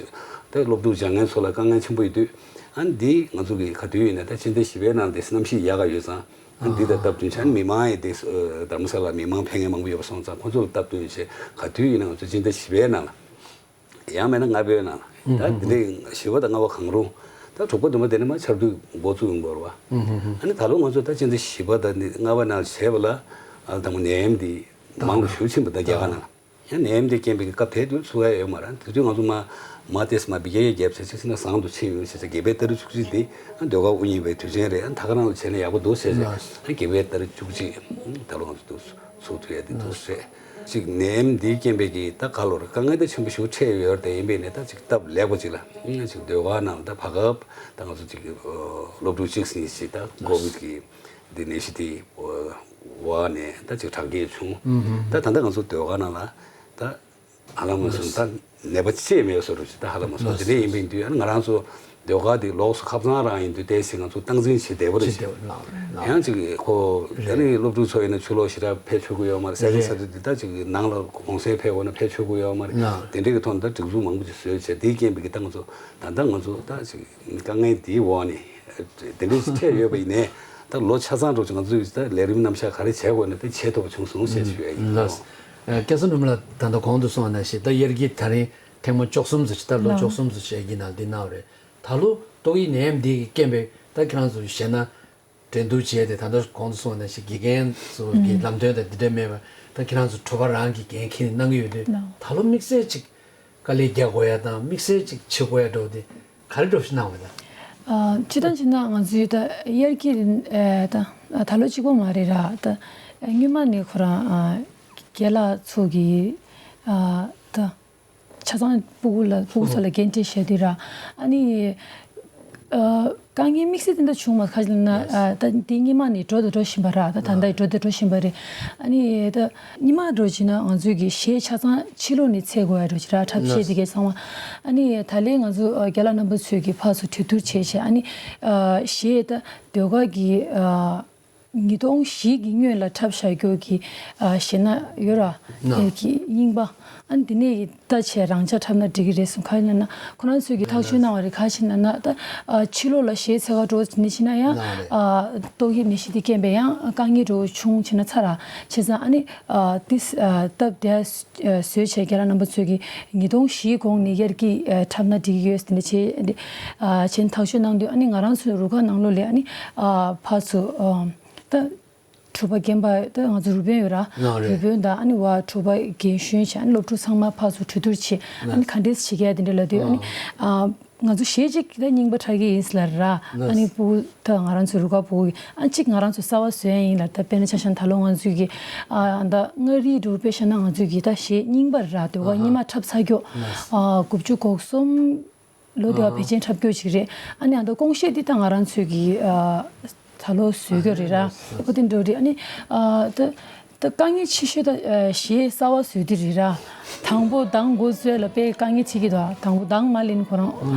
ད་སློབ་ཕྲུག་སྦྱང་མཁན་ཚོ་ལ་དཀའ་ངལ་ཆེན་པོ་ཡོད་དུས། ཨ་འདི་ང་ཚོ་གི་ག་དུས་ཡིན་ན་ད་སྤྱི་ཟླ་བཞི་པའི་ནང་དེ་གནམ་གཤིས་ཡག་ག་ཡོད་ཙང་། ཨ་འདི་དང་སྟབས་བསྟུན་བྱས་ནས་མི་མང་ཡི་དེ་རྡ་རམ་ས་ལ་མི་མང་ཕེབས་མཁན་མང་པོ་ཡོད་པ་སོང་ཙང་ཁོ་ཚོ་ལ་སྟབས་བསྟུན་བྱས་ག་དུས་ཡིན་ན་ང་ཚོ་སྤྱི་ཟླ་བཞི་པའི་ནང་ལ། ཡང་མིན་ན་ལྔ་པའི་ནང་ལ། ད་འདི་འདྲའི་བཞི་པ་དང་ལྔ་པ་གང་རུང་། ད་དྲུག་པ་བདུན་པ་དེ་ནས་མར་ཆར་དུས་འགོ་བཙུགས་ཡོང་གི་རེད་བ། ཨ་ནི་ད་ལོ་ང་ཚོ་ད་སྤྱི་ཟླ་བཞི་པ་དང་ནི་ལྔ་པ་ནང་བྱས་པ་ལ། ཨ་དང་པོ་ནད་ཡམས་འདི་མང་རུ་ཞེ་པོ་ཕྱིན་པ་ད་རྒྱ་གར་ནང་ལ། ཡང་ནད་ཡམས་དེ་རྐྱེན་པས་ཀྱི་སྐབས་དེ་དུས་ཚུགས་ཡ་ཡོད་མ་རེད། དེ་དུས་ང་ཚོ་མ་མ་ཏེས་མ་བི་རྒྱ་ཡ་རྒྱབ་ཚེ་ཚེ་ན་བཟང་དུ་ཕྱིན་ཡོད་ཟེར་ཚེ་བརྒྱད་པའི་ཏ་རིག་བཅུ་གཅིག་དེ་ཨ་ཟློས་གར་དབུ་བརྙེས་པའི་དུས་ཆེན་རེད། ཨ་ད་ག་རང་ལ་བྱས་ན་ཡག་པོ་འདུག་ཟེར་ཟེར། ཨ་བརྒྱད་པའི་ཏ་རིག་བཅུ་གཅིག་ད་ལོ་ང་ཚོ་འདུག་ཚུགས་ཐུབ་ཡ་དེ་འདུག་ཟེར། ཅིག་ནད་ཡམས་འདིའི་རྐྱེན་པས་ཀྱི་ད་ག་ལོར་དཀའ་ངལ་ད་ཆེན་པོ་ཞེ་པོ་འཕྲད་ཡོད་རེད་དེ། ཡིན་པས་ནས་ད་ཅིག་སྟབས་ལེགས་པོ་ཅིག་ལ་ཨ་ཅིག་ཟློས་གར་ནང་ལ་ད་བར་སྐབས་ད་ང་ཚོ་ཅིག་སློབ་ཕྲུག་གཅིག་ཟིན་ཞིག་ད་ཀོ་བིད་ཀྱི་འདི་ནད་གཞི་དེ་འོག་ནས་ད་ཅིག་དྲག་སྐྱེད་བྱུང་། ད་ད་ལྟ་ང་ཚོ་ཟློས་གར་ནང་ལ་ད་ཧ་ལམ་སོང་ད་ནད་པ་ཅིག་མེད་བཟོ་འདྲ་ཅིག་ད་ཧ་ལམ་སོང་དེ་འདྲ་ཡིན་པའི་དུས་ཨ་ནི་ང་རང་ཚོ་ཟློས་གར་དེ་ལོགས་སུ་ཁ་སང་རང་ཡིན་དུས་ཏོག་ཙམ་ང་ཚོ་སྟངས་འཛིན་བྱེད་བདེ་པོ་རེད། བྱེད་བདེ་པོ་ལགས་རེད་ལགས། ཡང་ཅིག་ཁོ་ད་ནི་སློབ་ཕྲུག་ཚོ་ཡིན་ན་ཕྱི་ལོགས་ཞེ་དྲག་ཕེབས་ཆོག་གི་ཡོད་མ་རེད། ས་ཆ་རེད། ས་ཆ་འདི་ད་ཅིག་ནང་ལ་གུང་སེང་ཕེབས་འོང་ན་ཕེབས་ཆོག་གི་ཡོད་མ་རེད། ལགས། དེ་འདྲའི་གི་ཐོག་ནས་ད་སྒྲིག་འཛུགས་མང་པོ་ཅིག་བཟོས་བྱས་དེའི་རྐྱེན་པས་ཀྱི་ད་ང་ཚོ་ད་ལྟ་ང་ཚོ་ད་ཅིག་དཀའ་ངལ་འདིའི་འོག་ནས་དེ་འདྲའི་ཅིག་འཕྲད་ཡོད་པ་ཡིན་ནའི་ད་ལོ་ཆ་ཚང་འགྲོ་ཅིག་ང་ཚོས་ད་ལས་རིམ་རྣམ་གཞག་ག་རེ་བྱས་དགོས་ན་དེ་བྱེད་ཐུབ་པ་བྱུང་སོང་ཞེས་ཞུ་ཡ་ཡིན། ལགས། སྐལ་བཟང་སྒྲོལ་མ་ལགས་ད་ལྟ་གོང་དུ་གསུངས་པ་ནང་བཞིན་ད་དབྱར་སྐྱིད་ད་རིང་ཐེངས་མ་བཅུ་གསུམ་ཙམ་ཞིག་ད་ལོ་ལགས། བཅུ་གསུམ་ཙམ་ཞིག་ཡིན་ནའང་འདི་གནང་བ་རེད། ད་ལོ་ཏོག་དབྱིབས་ནད་ཡམས་འདི་གི་རྐྱེན་པས་ད་ཁྱེད་རང་ཚོ་བཤད་ན། འགྲན་བསྡུར་བྱས་ཏེ་ད་ལྟ་གོང་དུ་གསུངས་པ་ནང་བཞིན་དགེ་རྒན་ཚོ་གི་ལམ་སྟོན་དང་འདི་འདྲ་མེད་པར་ད་ཁྱེད་རང་ཚོ་གྲོད་པ་རང་གི་འགན་འཁྱེར་ནས་གནང་གི་ཡོད་དུས། ལགས། ད་ལོ་དམིགས་བསལ་ཅིག་དཀའ་ལས་རྒྱག་དགོས་ཡ་དང་དམིགས་བསལ་ཅིག་བྱེད་དགོས་ཡ་འདྲ་བོ་དེ་ག་རེ་འདྲ་བོ་ཞིག་གནང་བ་རེད། ཨ། སྤྱིར་བཏང་བྱས་ན་ང་ཚོའི་ད་དབྱར་སྐྱིད་ཨ་ད་ད་ལོ་གཅིག་པོ་མ་རེད་ར། ད་སྔོན་མ་ནས་ཁོ་རང་ཨ་རྒན་ལགས་ཚོ་གི་ཨ་ད་ཆ་ཚང་སྤུ་གུ་ལ་སྤུ་གུ་ཚོ་ལ་འགན་འཁྲི་བཞག་དུས་ར། ཨ་ནི་ཨ་དཀའ་ངལ་དམིགས་བསལ་དེ་འདྲ་བྱུང་མ། ཁ་ཅིག་ལ་ན་ཨ་ད་དེ་སྔོན་མ་ནས་འགྲོ་དང་འགྲོ་བཞིན་པ་ར། ད་ད་ལྟ་འགྲོ་དང་འགྲོ་བཞིན་པ་རེད། ཨ་ནི་ད་སྔོན་མ་འགྲོ་བྱས་ན་ང་ཚོའི་གི་གཞས་ཆ་ཚང་ཕྱི་ལོགས་ནས་འཚོལ་དགོས་ཡ་འགྲོ་བྱས་ར། འཁྲབ་གཞས་དེ་གའི་ཚང་མ། ཨ་ནི་ད་ལན་ང་ཚོ་ཨ་རྒན་ལགས་རྣམ་པ་ཚོས་གི་ཕར་ཚུར་གྲོས་བསྡུར་བྱས་བྱས། ཨ་ནི་ཨ་གཞས་ད་ཟློས་གར་གི་ཨ་ཉིས་སྟོང་བཞི་གི་སྔོན་ལ་འཁྲབ་བཞག་རྒྱུ་གི་ཨ་གཞས་སྣ་ཡོད་ར། ན། དེ་གི་རྙིང་པ། ཨ་ནི་དེ་ནས་ད་བྱས་རང་འཇགས་འཁྲབ་ན་འགྲིག་གི་རེད་གསུངས། ག་རེ་ལབ་ན་ཁོ་རང་ཚོས་གི་ཐག་གཅོད་གནང་བ་རེད། ག་རེ་ཟེར་ན་ན་ད་ཨ་ཕྱི་ལོགས་ལ་གཞས་འཚོལ་ག་འགྲོ་ནི་བྱས་ན་ཡང་ན་རེད། ཨ་ཏོག་དབྱིབས་ནད་གཞི་དེ་རྐྱེན་པས་ཡང་དཀའ་ངལ་འགྲོ་བྱུང་བྱས་ན་ཚར་ར། བྱས་ཙང་ཨ་ནི་ཨ་དེ་ཨ་སྟབས་བདེ་བཟོས་བྱས་རྒན་ལགས་རྣམ་པ་ཚོས་ཀྱི་ཉིས་སྟོང་བཞིའི་གོང་ནས་དབྱར་སྐྱིད་ཨ་འཁྲབ་ན་འགྲིག་གི་ཡོད་ཟེར་ནས་བྱས་ཨ་བྱས་ཐག་གཅོད་གནང་དུས། ཨ་ནི་ང་རང་ཚོའི་རུ་ཁག་ནང་ལོགས་ལ་ཨ་ནི་ཨ་ཕར་ཚུར་ཨ་ད་གྲུ་པ་རྒན་པ་ད་ང་ཚོ་རུ་དཔོན་ཡོད་ར། ཨ་རེད། རུ་དཔོན་དང་ཨ་ནི་བ་གྲུ་པ་རྒན་གཞོན་བྱས། ཨ་ནི་སློབ་ཕྲུག་ཚང་མ་ཕར་ཚུར་གྲོས་བསྡུར་བྱས། ཨ་ནི་ག་འདྲས་བྱེད་ཀྱི་ཡ་དེ་འདྲ་ལབ་དུས། ཨ་ནི་ཨ་ང་ཚོ་གཞས་གཅིག་ད་རྙིང་པ་འཁྲབ་ཀྱི་ཡིན་ཟེར་ལབ་ར། ཨ་ནི་ཕྲུ་གུ་ད་ང་རང་ཚོ་རུ་ཁག་ཕྲུ་གུ་ཨ་གཅིག་ང་རང་ཚོ་གསར་པ་བཟོ་ཡ་ཡིན་ལབ། ད་དཔེར་ན་ཆ་བཞག་ན་ད་ལོ་ང་ཚོའི་གི་ཨ་ད་མངའ་རིས་འདྲ་བོ་དཔེ་བཞག་ན་ང་ཚོའི་གི་ད་གཞས་རྙིང་པ་ར། ཟློས་གར་རྙིང་མ་འཁྲབ་ཚར་རྒྱུ་ཨ་དགུ་བཅུ་གོ་གསུམ་ལོ་དེ་བ་ཨ་ཕལ་ཆེར་འཁྲབ་རྒྱུ་ཅིག་རེད། ཨ་ནི་ཨ་ད་ཀོང་གཞས་འདི་ད་ང་རང་ཚོའི་གི་ཨ་ད་ལོ་བཟོས་རྒྱུ་རེད་ར། ཨ་ཨོ་དེ་འདྲ་རེད། ཨ་ནི་ཨ་ད་ད་དཀའ་ངལ་ཆེ་ཤོས་ད་ཨ་གཞས་གསར་བ་བཟོས་དུས་རེད་ར། དང་པོ་གདངས་འགོ་བཙུགས་ལ་དཔེ་དཀའ་ངལ་འཕྲད་ཀྱི་འདུག། དང་པོ་གདངས་མ་ལེན་ཁོ་རང་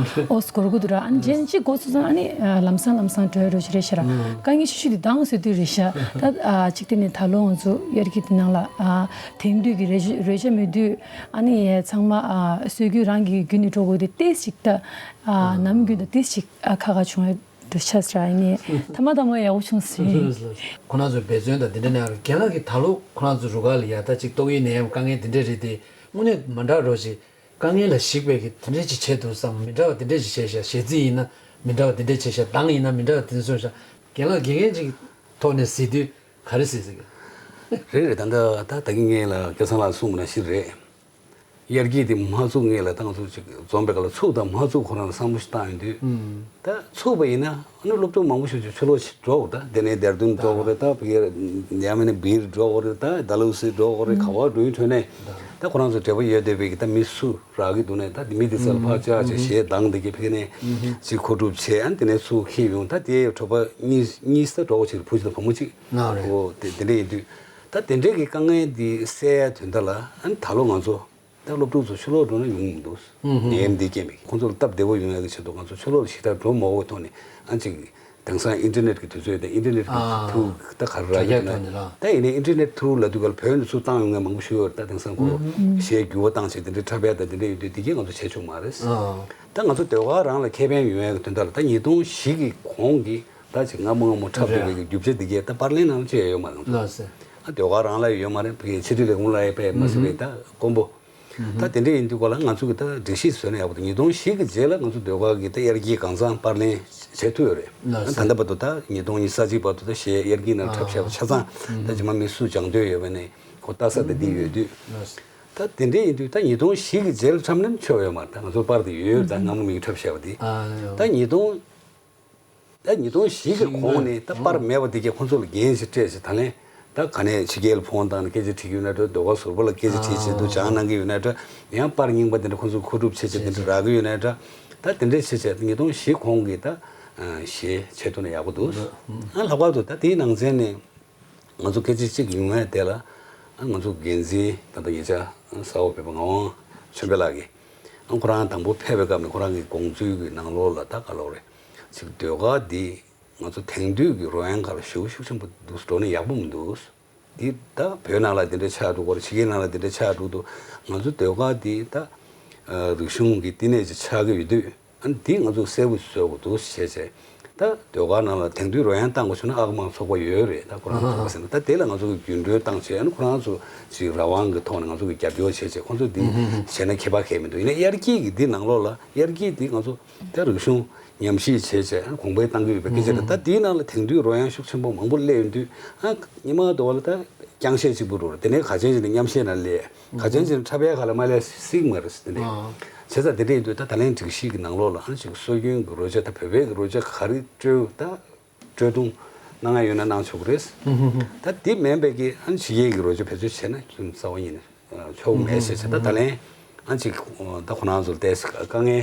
ཨོ་སྐོར་དགོས་འདུག་ར། ཨ་ནི་རྗེས་གཅིག་འགོ་བཙུགས་ཙང་ཨ་ནི་ཨ་ལམ་སང་ལམ་སང་འགྲོ་ཡ་རོ་ཞིག་རེད་ཤག་ར། དཀའ་ངལ་ཆེ་ཤོས་དེ་གདངས་བཟོས་དུས་རེད་ཤག། ད་ཨ་གཅིག་དེ་ནས་ད་ལོ་ང་ཚོ་དབྱར་སྐྱིད་དེ་ནང་ལ་ཨ་དེང་དུས་ཀྱི་རོལ་རོལ་ཆ་མེད་དུས། ཨ་ནི་ཚང་མ་ཨ་སྲོལ་རྒྱུན་རང་གི་བརྒྱུད་ནས་འགྲོ་དགོས་དུས་ཏོག་ཙམ་ད་ཨ་ནམ་རྒྱུན་དང་ཏོག་ཙམ་ཨ་ཁག་ཁག་བྱུང་ཡ་འདུག་ཤག་ཟེར། ཨ་ནི་ཐ་མ་ཐ་མ་ཡག་པོ་བྱུང་ཟེར། ཁོ་རང་ཚོའི་འབད་བརྩོན་དང་དེ་འདྲ་ནས་རྒན་ལགས་ཀྱིས་ད་ལོ་ཁོ་རང་ཚོ་རུ་ཁག་ལ་ཡ་ད་ཅིག་ཏོག་དབྱིབས་ནད་ཡམས་དཀའ་ངལ་དེ་འདྲ་རེད་དེ། དངོས་གནས་མ་འདྲ་རོ་ཞིག་དཀའ་ངལ་ལ་གཞིགས་པའི་གི་དེ་འདྲ་ཅིག་བྱས་འདུག་བསམ། མི་འདྲ་བ་དེ་འདྲ་ཅིག་བྱས་ཤག། གཞས་ཚིག་ཡིན་ན་མི་འདྲ་བ་དེ་འདྲ་བྱས་ཤག། གདངས་ཡིན་ན་མི་འདྲ་བ་དེ་འདྲ་བྱས་ཤག། རྒན་ལགས་དགེ་རྒན་ཅིག་ཐོག་ནས་གཟིགས་དུས་ག་རེ་གཟིགས་གཟིགས་གི། རེད་རེད། ད་ལྟ་ད་ད་གིན་ངས་ལ་སྐལ་བཟང་ལགས་གསུངས་པ་ནང་བཞིན་རེད། དབྱར་སྐྱིད་དེ་མ་ཚུགས་སྔོན་ལ་ད་ང་ཚོ་ཅིག་འཛོམས་པའི་སྐབས་ལ་ཚུགས་དང་མ་ཚུགས་ཁོ་རང་ལ་བསམ་བློ་ཞིག་བཏང་ཡོང་དུས། ཨུམ། ད་ཚུགས་པ་ཡིན་ན་ཨ་ནི་སློབ་ཕྲུག་མང་པོ་ཞིག་ཅིག་ཕྱི་ལོགས་ཤིག་འགྲོ་དགོས། ད་དེ་ནས་འདེར་དུན་འགྲོ་དགོས་རེད། ད་བི་ཡ་མིན་ན་སྦིར་འགྲོ་དགོས་རེད། ད་ཌལ་ཧོ་སི་འགྲོ་དགོས་རེད། ག་པར་འགྲོ་ཡིན་འགྲོ་ནས་ད་ཁོ་རང་ཚོ་འབྲེལ་བ་ཡོད་བསྡད་པའི་གི་ད་མི་སུ་རག་གི་འདུག་ནས། ད་མི་དེ་ཚོ་ལ་ཕར་བཅར་བྱས་གཞས་གདངས་དེ་གི་ཕ་གི་ནས་ཅིག་མཁོ་སྒྲུབ་བྱས། ཨ་ནི་དེ་ནས་ཚུར་འཁྱེར་ཡོང་། ད་དེ་གྲོགས་པོ་གཉིས་གཉིས་ད་གྲོགས་པོ་ཅིག་བུ་ཅིག་དང་བུ་མོ་ཅིག་ཨོ་དེ་དེ་འདྲ་ཡིན་དུས། ད་དེ་འདྲའི་གི་དཀའ་ངལ་འདི་སེལ་ཡ་དོན་དག་ལ་ཨ་ནི་ད་ལོ་ང་ཚོ་ད་སློབ་ཕྲུག་ཚོ་ཕྱི་ལོགས་འགྲོ་ན་ཡོང་མི་འདུག། ནད་ཡམས་འདི་རྐྱེན་པས། ཁོང་ཚོ་ལ་སྟབས་བདེ་པོ་ཡོང་ཡ་གི་ཆེད་དུ་ང་ཚོ་ཕྱི་ལོགས་ལ་ཞེ་དྲག་འགྲོ་མ་དགོས་ཐོག་ནས། ཨ་ཅིག་དེང་སང་ཨིན་ཊར་ནེཊ་གི་དུས་ཚོད་དང་། ཨིན་ཊར་ནེཊ་གི་ཨ་ཐུག་ད་ག་རེ་རག་གི་འདུག་ན། ད་ཡིན་ནའི་ཨིན་ཊར་ནེཊ་ཐུག་ལབ་དུས་ག་ལ་བོད་ནས་ཚུར་བཏང་ཡོང་མཁན་མང་པོ་ཞིག་ཡོད་རེད། ད་དེང་སང་ཁོ་གཞས་འགྱུར་བ་བཏང་བྱས་དེ་འདྲའི་འཁྲབ་ཡ་ད་དེ་འདྲ་ཡོད་དུས་དེ་གས་ང་ཚོ་བྱས་ཆོག་མ་རེད། ད་ང་ཚོ་ཟློས་གར་རང་ལ་ཁེ་ཕན་ཡོང་ཡ་གི་དོན་དག་ལ་ད་ཉིས་སྟོང་བཞི་གི་གོང་གི་ད་ཅིག་སྔ་མོ་སྔ་མོ་འཁྲབ་བསྡད་པའི་གི་རྒྱུ་ཆ་དེ་གས་ད་པར་ལེན་ནང་ལ་ཅི་ཡང་ཡོད་མ་རེད། ང་ཚོ་ལགས་སེ། ཨ་ཟློས་གར་རང་ལ་ཡོད་མ་རེད། ཕ་གི་ཕྱི་དྲིལ་ལས་ཁུངས་ལ་ཡོད་པས་མ་ཟད་པའི་ད་དཀོན་པོ། ད་དེ་འདྲ་ཡིན་དུས་ག་ལ་ང་ཚོ་གི་ད་སྒྲིག་གཞི་བཟོས་ན་ཡག་པོ་འདུག། ཉིས་སྟོང་བཞི་གི་རྗེས་ལ་ང་ཚོ་ཟློས་གར་གི་ད་དབྱར་སྐྱིད་གང་ཚང་པར་ལེན་བྱེད་ཐུབ་ཡོད་རེད། ད་ལྟ་བར་དུ་ད་ཉིས་སྟོང་ཉི་ཤུ་རྩ་གཅིག་བར་དུ་ད་གཞས་དབྱར་སྐྱིད་ནང་འཁྲབ་བཞག་པ་ཆ་ཚང་ད་རྗེས་མ་མི་སུ་སྦྱང་འདོད་ཡོད་པ་ནས་ཁོ་ལྟ་ས་དེ་འདི་ཡོད་དུས། ད་དེ་འདྲ་ཡིན་དུས་ད་ཉིས་སྟོང་བཞི་གི་རྗེས་ལ་འཁྲབ་ན་ཆོ་ཡོད་མ་རེད། ད་ང་ཚོ་པར་དེ་ཡོད་ཡོད། ད་སྔ་མོ་མིག་འཁྲབ་བཞག་པ་དེ་ད་ཉིས་སྟོང་། ད་ཉིས་སྟོང་བཞི་གི་གོང་ནས་ད་པར་མེད་པ་དེ་གས་ཁོང་ཚོ་ལ་འགན་ཞིག་སྤྲད་བྱས། ད་ལན་ད་ག་ནས་ཕྱི་རྒྱལ་ལ་ཕོན་བཏང་ནས་སྐད་ཆ་དྲིས་ཀྱི་ཡོད་ན་འདྲ། ཟློས་གར་ཟུར་པ་ལ་སྐད་ཆ་དྲིས་བྱས་འདུག་སྦྱང་གནང་གི་ཡོད་ན་འདྲ། ཡང་པར་རྙིང་པ་དེ་འདྲ་ཁོང་ཚོ་མཁོ་སྒྲུབ་བྱས་བྱས་དེ་འདྲ་རག་གི་ཡོད་ན་འདྲ། ད་དེ་འདྲ་བྱས་བྱས་ཉིས་སྟོང་བཞི་གོང་གི་ད་གཞས་བྱེད་ཐུབ་ན་ཡག་པོ་འདུག། ཨ་ལྷག་པར་དུ་ད་དེའི་ནང་ཚན་ནས་ང་ཚོ་སྐད་ཆ་གཅིག་ཡོང་ཡ་དེ་ལ། ཨ་ང་ཚོ་འགན་འཛིན་ད་ལྟ་ཉེ་ཆར་ས་འོག་བོད་པ་ངག་དབང་ཆོས་འཕེལ་ལགས་ཀྱིས། ཨ་ཁོ་རང་དང་པོ་ཕེབས་པའི་སྐབས་ནས་ཁོ་རང་གི་དགོངས་ཚུལ་གྱི་ནང་ལོགས་ལ་ད་ག་ལབ་རེད། ཅིག་ཟློས་གར་འདི་ང་ཚོ་དེང་དུས་ཀྱི་རོལ་དབྱངས་སྒང་ལ་ཞེ་པོ་ཤུགས་ཆེན་པོ་འདུག། འགྲོ་ན་ཡག་པོ་མི་འདུག། འདི་ད་བོད་ནང་ལ་འདི་འདྲ་ཆགས་འགྲོ་གི་རེད། ཕྱི་རྒྱལ་ནང་ལ་འདི་འདྲ་ཆགས་འགྲོ་འདུག། ང་ཚོ་ཟློས་གར་འདི་ད་ཨ་རིག་གཞུང་གི་བསྟི་གནས་ཅིག་ཆགས་ཀྱི་ཡོད་དུས། ཨ་ནི་འདི་ང་ཚོ་གསལ་པོ་བཟོ་དགོས་འདུག་བྱས་བྱས། ད་ཟློས་གར་ནང་ལ་དེང་དུས་རོལ་དབྱངས་བཏང་དགོས་བྱུང་ན་ཨ་ཁུ་མང་ཚོགས་པ་ཡོད་རེད། ད་ཁོ་རང་ཚོགས་པ་ཟེར་ན་ད་དེ་ལ་ང་ཚོ་གི་རྒྱུན་གྲོན་བཏང་བྱས། ཨ་ནི་ཁོ་རང་ཚོ་ཅིག་རང་དབང་གི་ཐོག་ནས་ང་ཚོ་གི་རྒྱབ་སྐྱོར་བྱས་བྱས། ཁོ་ཚོ་འདི་བྱས་ན་ཁྱད་པར་གང་ཡང་མི་འདུག། ཡིན་ནའི་དབྱར་སྐྱིད་ཀྱི་འདི་ནང་ལོགས་ལ། དབྱར་སྐྱིད་འདི་ང་ཚོ་ད་རིག་གཞུང་ཉམས་ཞིབ་བྱས་བྱས་གོང་འཕེལ་བཏང་གི་ཡོད་པའི་སྐད་ཆ་རེད། ད་འདིའི་ནང་ལ་དེང་དུས་རོལ་དབྱངས་ཤུགས་ཆེན་པོ་མང་པོ་སླེབས་ཡོང་དུས། ཨ་སྔོན་མ་དུ་བ་ལ་ད་རྐྱང་གཞས་གཅིག་པུ་རུ་རེད། དེ་ནས་ག་ཅན་ཅིག་ནས་མཉམ་གཞས་ནང་སླེབས། ག་ཅན་ཅིག་ནས་འཁྲབ་ཡ་ག་ལ་མ་སླེབས་སྲིད་མ་རེད་དེ་ནས། བྱས་ཙང་དེ་འདྲ་ཡིན་དུས་ད་ད་ལན་སྒྲིག་གཞི་གི་ནང་ལོགས་ལ་ཨ་ནི་ཅིག་སྲོལ་རྒྱུན་གྱི་རོལ་ཆ་ད་བོད་པའི་གི་རོལ་ཆ་ག་རེ་དཀྲོལ་ད་དཀྲོལ་རྡུང་གནང་ཡ་ཡོད་ན་གནང་ཆོག་གི་རེད། ད་དེ་མིན་པའི་གི་ཨ་ནི་ཕྱི་རྒྱལ་གྱི་རོལ་ཆ་བེད་སྤྱོད་བྱས་ན་ཁྱོད་རྩ་བ་ཉིད་ནས་ཆོག་མེད་ཟེར་བྱས། ད་ད་ལན་ཨ་ནི་ཅིག་ད་ཁོ་རང་ཚོར་ཏོག་ཙམ་དཀའ་ངལ་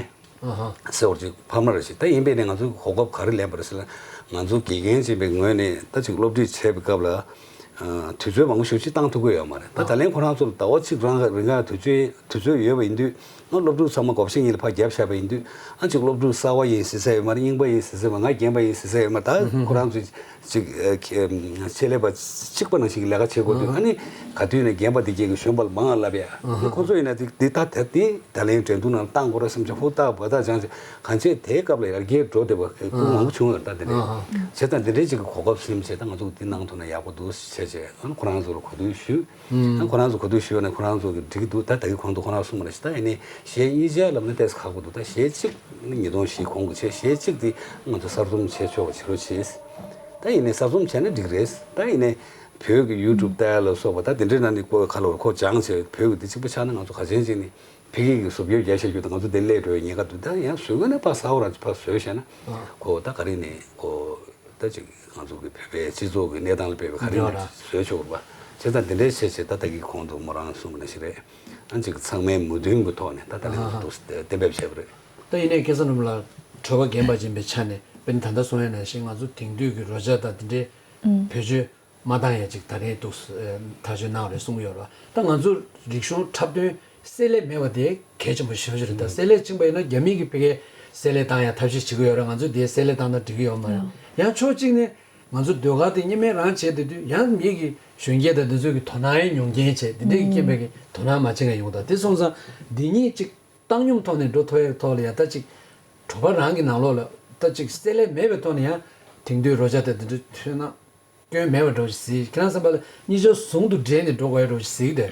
ཟེར་བ་ཅིག་ཕབ་ན་རེ་ཞིག་ད་ཡིན་པས་ནས་ང་ཚོས་གོ་སྐབས་ག་རེ་ལེན་པ་རེད་ཟེར་ན། ང་ཚོ་དགེ་རྒན་ཅིག་ཡིན་པའི་ངོས་ནས་ད་ཅིག་སློབ་ཁྲིད་བྱེད་པའི་སྐབས་ལ་དུས་ཚོད་མང་པོ་ཞེ་པོ་ཅིག་བཏང་ཐུབ་ཀྱི་ཡོད་མ་རེད། ད་ད་ལན་ཁོ་རང་ཚོ་ལ་ཟླ་བ་གཅིག་རང་རིང་ག་དུས་ཚོད་དུས་ཚོད་ཡོད་པ་ཡིན་དུས། ང་སློབ་ཕྲུག་ཚང་མ་བགོ་བཤའ་གཉིས་ལ་ཕར་བརྒྱབ་བཞག་པ་ཡིན་དུས། ཨ་ཅིག་སློབ་ཕྲུག་གསར་པ་ཡིན་ཟེར་ས་ཡོད་མ་རེད། རྙིང་པ་ཡིན་ཟེར་ས་ཡོད་མ་རེད། ང་རྒན་པ་ཡིན་ཟེར་ས་ཡོད་མ་རེད། ད་ཁོ་རང་ཚོས་ཅིག་ཨ་ཁེ་ཆེད་ལས་པ་གཅིག་པ་ནང་བཞིན་གྱི་ལས་ཀ་བྱེད་དགོས་དུས། ཨ་ནི་ག་དུས་ནས་རྒན་པ་དེ་གྱད་ཀྱིས་གཞོན་པ་ལ་མང་ང་ལབ་ཡ། ཁོ་ཚོ་ཡིན་ན་དེ་དེ་ད་དེ་དེ་ད་ལན་འགྲན་བསྡུར་ནང་བཏང་དགོས་རེད་བསམ་བྱས་ཧུར་ཐག་འབད་ཐག་སྦྱངས་བྱས་གང་བྱས་དེའི་སྐབས་ལ་ཡར་རྒྱས་འགྲོ་བསྡད་པ་སྐུ་མང་པོ་བྱུང་ཡོད་རེད། ད་དེ་འདྲའི་བྱས་ཙང་དེ་འདྲའི་ཅིག་གི་གོ་སྐབས་ཟིན་བྱས་ད་ང་ཚོ་འདི་གནང་ཐུབ་ན་ཡག་པོ་འདུག་བྱས་བྱས་ཨ་ནི་ཁོ་རང་ཚོ་ལ་གོ་བསྡུར་ཞུས། ཨ་ཁོ་རང་ཚོ་གོ་བསྡུར་ཞུས་ནས་ཁོ་རང་ཚོ་གིས་འགྲིག་གི་འདུག་ད་ད་གི་གོང་དུ་ཁོ་རང་གསུངས་པ་ནང་བཞིན་ད་ཡིན་ནའི་གཞས་གཉིས་ཆ་ལབ་ན་ཏོག་ཙམ་ཁག་པོ་འདུག་ད་གཞས་གཅིག་ནི་ཉིས་སྟོང་བཞི་གོང་གི་བྱས། གཞས་གཅིག་དེ་ང་ཚོ་གསར་རྩོམ་བྱས་ཆོག་པ་བྱེད་རོགས་བྱེད། ད་ཡིན་ནའི་གསར་རྩོམ་བྱས་ན་འགྲིག་རེད། ད་ཡིན་ནའི་བོད་ཀྱི་ཡུ་ཊུབ་ལྟ་ཡ་ལ་སོགས་པ་ད་དེ་འདྲའི་ནང་ནས་ཁོ་ཁ་ལོ་ཁོ་སྦྱངས་བྱས་བོད་ཀྱི་དེ་གཅིག་པ་ཆགས་ན་ང་ཚོ་ག་ཚོད་ཅིག་ནི་ཕ་གི་གི་བཟོ་བཀོད་རྒྱག་བྱ་རྒྱུ་དང་ང་ཚོ་དེ་སླེབས་འགྲོ་བའི་ཉེན་ཁ་འདུག་ད་ཡང་བཟོ་བཀོད་ནས་ཕར་གསར་པ་རང་ཕར་བཟོས་བྱས་ན་ཁོ་ད་ག་རེ་ནས་ཁོ། ད་ཅིག་ང་ཚོ་གི་བོད་པའི་སྤྱི་ཚོགས་ཀྱི་གནས་སྟངས་ལ་དཔག་པའི་ག་རེ་ཡོད་ན་བཟོས་ཆོག་པ་བྱས་ཙང་དེ་འདྲའི་བྱས་བྱས་ད་ལྟ་གི་གོང་དུ་མོ་རང་གསུངས་པ་ནང་བཞིན་རེད། ཨ་ཅིག་ཚང་མའི་མོས་མཐུན་གྱི་ཐོག་ནས་ད་ལྟ་ལན་འདུག་གཏན་འབེབས་བྱས་པ་རེད། ད་ཡིན་ནའི་སྐལ་བཟང་རིན་པོ་ལགས་གྲོད་པ་རྒན་པ་ཅིག་ཡིན་པའི་ཆ་ནས་དཔེར་ན་ད་ལྟ་གསུངས་ཡ་ནང་བཞིན་ང་ཚོ་དེང་དུས་ཀྱི་རོལ་ཆ་དང་དེ་འདྲའི་བེད་སྤྱོད་མ་བཏང་ཡ་ཅིག་ད་རེས་འདུག་ཐག་གཅོད་གནང་རེད་གསུངས་ཡོད་རེད། ད་ང་ཚོ་རིག་གཞུང་འཁྲབ་སྟོན་བསྲེ་ལྷད་མེད་པ་དེ་གལ་ཆེན་པོ་ཞེ་པོ་ཅིག་རེད། ད་བསྲེ་ལྷད་ཕྱིན་པ་ཡིན་ན་རྒྱ་མི་གིས་ཕ་གིར་བསྲེ་ལྷད་བཏང་ཡ་ཐབས་ཤེས་བྱེད་ཀྱི་ཡོད་རེད། ང་ཚོས་དེ་བསྲེ་ལྷད་བཏང་ན་འགྲིག་གི་ཡོད་མ་རེད། ཡང་ཕྱོགས་གཅིག་ནས་ང་ཚོ་ཟློས་གར་དེ་གཉེར་མས་རང་བྱས་བསྡད་དུས་ཡང་མི་གི་གཞོན་སྐྱེས་དང་དེ་ཚོ་གི་དོ་སྣང་ཡང་ཉུང་རྐྱེན་བྱས་དེ་འདྲས་ཀྱི་རྐྱེན་པས་ཀྱི་དོ་སྣང་མ་བྱེད་མཁན་ཡོང་། ད་དེ་སོང་ཙང་འདི་གཉིས་གཅིག་བཏང་སྙོམས་ཐོག་ནས་འགྲོ་ཐུབ་ཡ་ཐོག་ལ་ཡ་ད་གཅིག་གྲོད་པ་རང་གི་ནང་ལོགས་ལ་ད་གཅིག་བསྲེ་ལྷད་མེད་པའི་ཐོག་ནས་ཡང་དེང་དུས་རོལ་ཆ་དང་དེ་འདྲ་ཐོན་ན། སྐྱོན་མེད་པ་འདྲ་བོ་ཞིག་གཟིགས། ཁྱེད་རང་བསམ་པ་ལ་གཉིས་ཆ་ཟུང་དུ་འབྲེལ་ནས་འགྲོ་དགོས་ཡ་འདྲ་བོ་ཞིག་གཟིགས་དེ།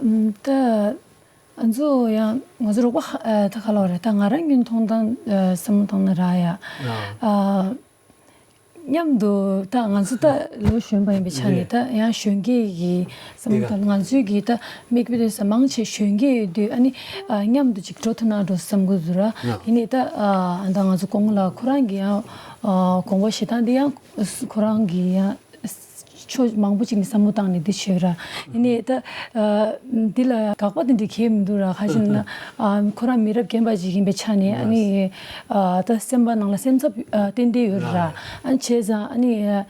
ཨམ། ད་ང་ཚོ་ཡང་ང་ཚོ་རོགས་པ་ཧ་ཨ་ད་ག་ལབ་རེད། ད་ང་རང་གི་མཐོང་སྟངས་ཨ་བསམ་བློ་བཏང་ན་ར་ཡ། ཨ། ཨ། མཉམ་དུ་ད་ང་ཚོ་ད་ལོ་གཞོན་པ་ཡིན་པའི་ཆ་ནས་ད་ཡང་གཞོན་སྐྱེས་ཀྱི་བསམ་བློ་དང་ང་ཚོའི་གི་ད་མིག་དཔེ་དེ་ས་མང་ཆེ་གཞོན་སྐྱེས་ཡོད་དུས་ཨ་ནི་ཨ་མཉམ་དུ་ཅིག་འགྲོ་ཐུབ་ན་འགྲོ་བསམ་གི་འདུག་ར། ཡིན་ནའི་ད་ཨ་ད་ང་ཚོ་གོང་ལ་ཁོ་རང་གི་ཡང་ཨ་དགོངས་པ་བཞེས་སྟངས་དེ་ཡང་ཁོ་རང་གི་ཡང་ཕྱོགས་མང་པོ་ཅིག་ནས་བསམ་བློ་བཏང་ནས་འདི་བྱས་ར། ཡིན་ནའི་ད་ཨ་འདི་ལ་དགག་པ་དེ་འདྲ་གང་ཡང་མི་འདུག་ར། ག་ཅི་ན་ཨ་ཁོ་རང་མི་རབས་རྒན་པ་ཅིག་ཡིན་པའི་ཆ་ནས་ཨ་ནི་ཨ་ད་སེམས་པ་ནང་ལ་སེམས་འཚབ་ཨ་ཏན་ཏན་ཡོད་ར། ཨ་བྱས་ཙང་ཨ་ནི་ཨ།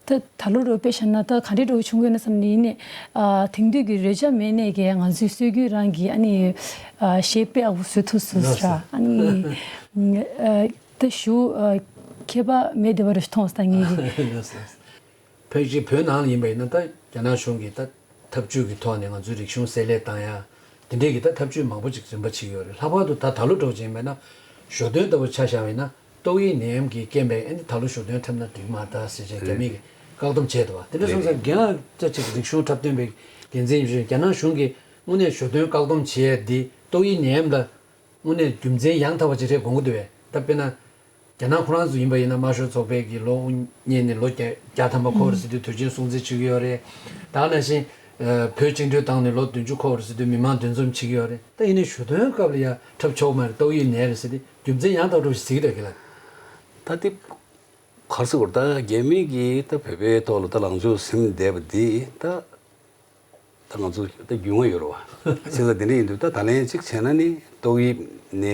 ད་ད་ལོ་འདྲ་བོ་དཔེ་བཞག་ན་ད་ག་འདྲའི་འདྲ་བོ་བྱུང་གི་ཡོད་ན་བསམ་ནས་ཡིན་ནའི། ཨ་དེང་དུས་ཀྱི་རོལ་ཆ་མེད་ནའི་གི་ང་ཚོའི་སྲོལ་རྒྱུན་རང་གི་ཨ་ནི་ཨ་གཞས་དཔེ་ཡག་པོ་བཟོ་ཐུབ་སོང་ཟེར་ར། ཨ་ནི་ཨ་ད་ཞུ་ཨ་མཁས་པ་མེད་བསྡད་པ་རེད་མཐོང་སོང་ད་ངེད་ཀྱི། ཕལ་ཆེར་བོད་ནང་ལ་ཡིན་པ་ཡིན་ན་ད་རྒྱ་ནག་གཞུང་གིས་ད་ཐབས་ཇུས་ཀྱི་ཐོག་ནས་ང་ཚོའི་རིག་གཞུང་བསྲེ་ལྷད་བཏང་ཡ་དེ་འདྲའི་གི་ད་ཐབས་ཇུས་མང་པོ་ཅིག་རིམ་པ་བྱེད་ཀྱི་ཡོད་རེད། ལྷག་པར་དུ་ད་ད་ལོ་འདྲ་བོ་ཅིག་ཡིན་པ་ན་ཞོ་སྟོན་ལྟ་བུ་ཆ་བཞག་པ་ཡིན་ན། ཏོག་དབྱིབས་ནད་ཡམས་ཀྱི་རྐྱེན་པས་ཨ་ནི་ད་ལོ་ཞོ་སྟོན་འཁྲབ་ན་འགྲིག་མ་རེད་ཟེར་བྱས་རྒྱ་མི་གིས་བཀག་སྡོམ་བྱས་འདུག་བ། དེ་འདྲ་སོང་ཙང་རྒན་ལགས་ཅག་ཅིག་རིག་གཞུང་འཁྲབ་སྟོན་པའི་འགན་འཛིན་ཡིན་ཞུ་རྒྱ་ནག་གཞུང་གིས་དངོས་གནས་ཞོ་སྟོན་བཀག་སྡོམ་བྱེད་ཡས་འདི་ཏོག་དབྱིབས་ནད་ཡམས་ལ་དངོས་གནས་རྒྱུ་མཚན་ཡང་དག་པ་ཅིག་རེད་དགོངས་ཀྱི་འདུག་བས། ད་དཔེར་ན་རྒྱ་ནག་ཁོ་རང་ཚོ་ཡིན་པ་ཡིན་ན་དམར་ཤོག་ཚོགས་པའི་གི་ལོ་དབུ་བརྙེས་ནས་ལོ་བརྒྱ་བརྒྱ་ཐམ་པ་འཁོར་བ་རེད་ཟེར་དུས་དུས་ཆེན་སྲུང་བརྩི་བྱེད་ཀྱི་ཡོད་རེད། ད་ག་ནང་བཞིན་བོད་བཅིངས་འགྲོལ་བཏང་ནས་ལོ་བདུན་ཅུ་འཁོར་བ་རེད་ཟེར་དུས་མི་མང་འདུ་འཛོམས་བྱེད་ཀྱི་ཡོད་རེད། ད་ཡིན་ནའི་ཞོ་སྟོན་སྐབས་ལ་ཡང་འཁྲབ་ཆོག་མ་རེད། ཏོག་དབྱིབས་ནད་རེད་ཟེར་དུས་རྒྱུ་མཚན་ཡང་དག་འགྲོ་ཞིག་གཟིགས་འདོད་གི་ལ། ད་དེ་གར་སོང་བར་ད་རྒྱ་མི་གིས་ད་བོད་པའི་ཐོག་ལ་ད་ལངས་ཕྱོགས་ཟིན་བསྡད་པ་འདི་ད་ད་ང་ཚོ་ད་རྒྱུས་མངའ་ཡོད་རེད་བ། བྱས་ཙང་དེ་འདྲ་ཡིན་དུས་ད་ད་ལན་གཅིག་བྱས་ན་ནི་ཏོག་དབྱིབས་ནད་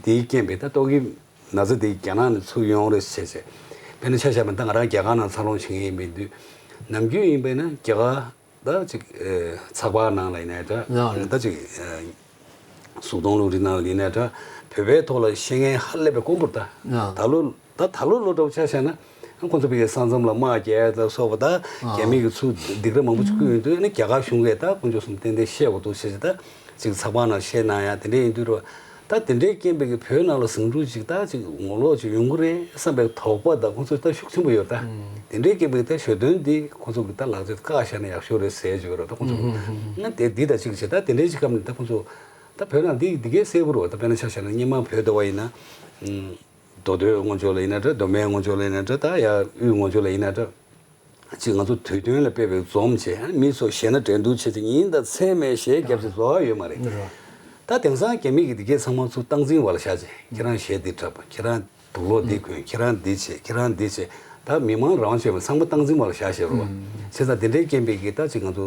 འདིའི་རྐྱེན་པས་ད་ཏོག་དབྱིབས་ན་ཚ་འདི་རྒྱ་ནག་ནས་ཚུར་ཡོང་རེད་བྱས་བྱས། དཔེར་ན་ཆ་བཞག་པ་ད་ང་རང་རྒྱ་གར་ནང་འཚར་ལོངས་བྱེད་མཁན་ཡིན་པའི་དུས་ནམ་རྒྱུན་ཡིན་པས་ན་རྒྱ་གར་ད་ཅིག་ཚགས་པར་ནང་ལ་ཡིན་ནའི་འདྲ། ཡང་རེད། ད་ཅིག་གཟུགས་མཐོང་རླུང་འཕྲིན་ནང་ལ་ཡིན་ནའི་འདྲ། བོད་པའི་ཐོག་ལ་བཤད་མཁན་ཧ་ལས་པའི་དཀོན་པོ་རེད་ད། ཡང་ད་ལོ་ད་ད་ལོ་ལོ་འདྲ་བོ་ཆ་བཞག་ན་ཁོང་ཚོ་བོད་ཀྱི་ས་མཚམས་ལ་དམག་རྒྱག་ཡ་ལ་སོགས་པ་ད་རྒྱ་མི་གི་ཚུར་སྡིགས་ར་མང་པོ་ཅིག་བསྐུལ་ཡོང་དུས་ཨ་ནི་རྒྱ་གར་གཞུང་གིས་ད་དཀོན་མཆོག་གསུམ་ཏན་ཏན་བཤད་དགོས་འདུག་ཟེར་ད་ཅིག་ཚགས་པར་ནང་བཤད་གནང་ཡ་དེ་འདྲ་ཡིན་དུས་རོ། ད་དེ་འདྲའི་རྐྱེན་པས་ཀྱི་བོད་ནང་ལ་ཟིང་འཁྲུག་ཅིག་ད་ཅིག་ངོ་ལོག་ཅིག་ཡོང་གི་རེད་བསམ་པའི་དོགས་པ་ད་ཁོང་ཚོ་ད་ཤུགས་ཆེན་པོ་ཡོད་ད། དེ་འདྲའི་རྐྱེན་པས་ད་ཞོ་སྟོན་འདི་ཁོང་ཚོ་གི་ད་ལག་རྗེས་བཀག་བཞག་ན་ཡག་ཤོས་རེད་ཟེར་ཅིག་ཡོད་རེད་ད་ཁོང་ཚོ་གི། ང་དེ་འདི་ད་ཅིག་བྱེད་ད་དེ་འདྲའི་ཅིག་སྐབས་ནས་ད་ཁོང་ཚོ་ད་བོད་ནང་འདི་འདི་གའི་གསལ་པོ་རེད་བ། ད་དཔེར་ན་ཆ་བཞག་ན་སྔོན་མ་བོད་དེ་བ་ཡིན་ན་མདོ་སྟོད་སྔོན་ཕྱོགས་ལ་ཡིན་ན་འདྲ་མདོ་སྨད་སྔོན་ཕྱོགས་ལ་ཡིན་ན་འདྲ་ད་ཡ་དབུས་སྔོན་ཕྱོགས་ལ་ཡིན་ན་འདྲ། ཅིག་ང་ཚོ་དུས་སྟོན་ལ་དཔེ་བའི་འཛོམས་བྱས་མི་ཚོ་ཞེ་ན་འགྲན་བསྡུར་བྱས་ཏེ་ཉིན་དང་མཚན་མེད་གཞས་བརྒྱབ་ཚེ་བཟོ་བ་ཡོད་མ་རེད། རེད། ད་དེང་སང་རྒྱ་མི་གི་འདི་གས་ཚང་མ་ཚུར་སྟངས་འཛིན་བ་ལ་བཞག་ཅིག་ཁྱེད་རང་གཞས་འདི་འཁྲབ། ཁྱེད་རང་དུག་ལོག་འདི་གོན། ཁྱེད་རང་འདི་བྱེད། ཁྱེད་རང་འདི་བྱེད། ད་མི་མང་རང་དབང་ཆོད་པ་ཚང་མ་སྟངས་འཛིན་བ་ལ་བཞག་བཞག་རུ་བ། བྱས་ཙང་དེ་འདྲའི་རྐྱེན་པས་ཀྱི་ད་ཅིག་ང་ཚོ་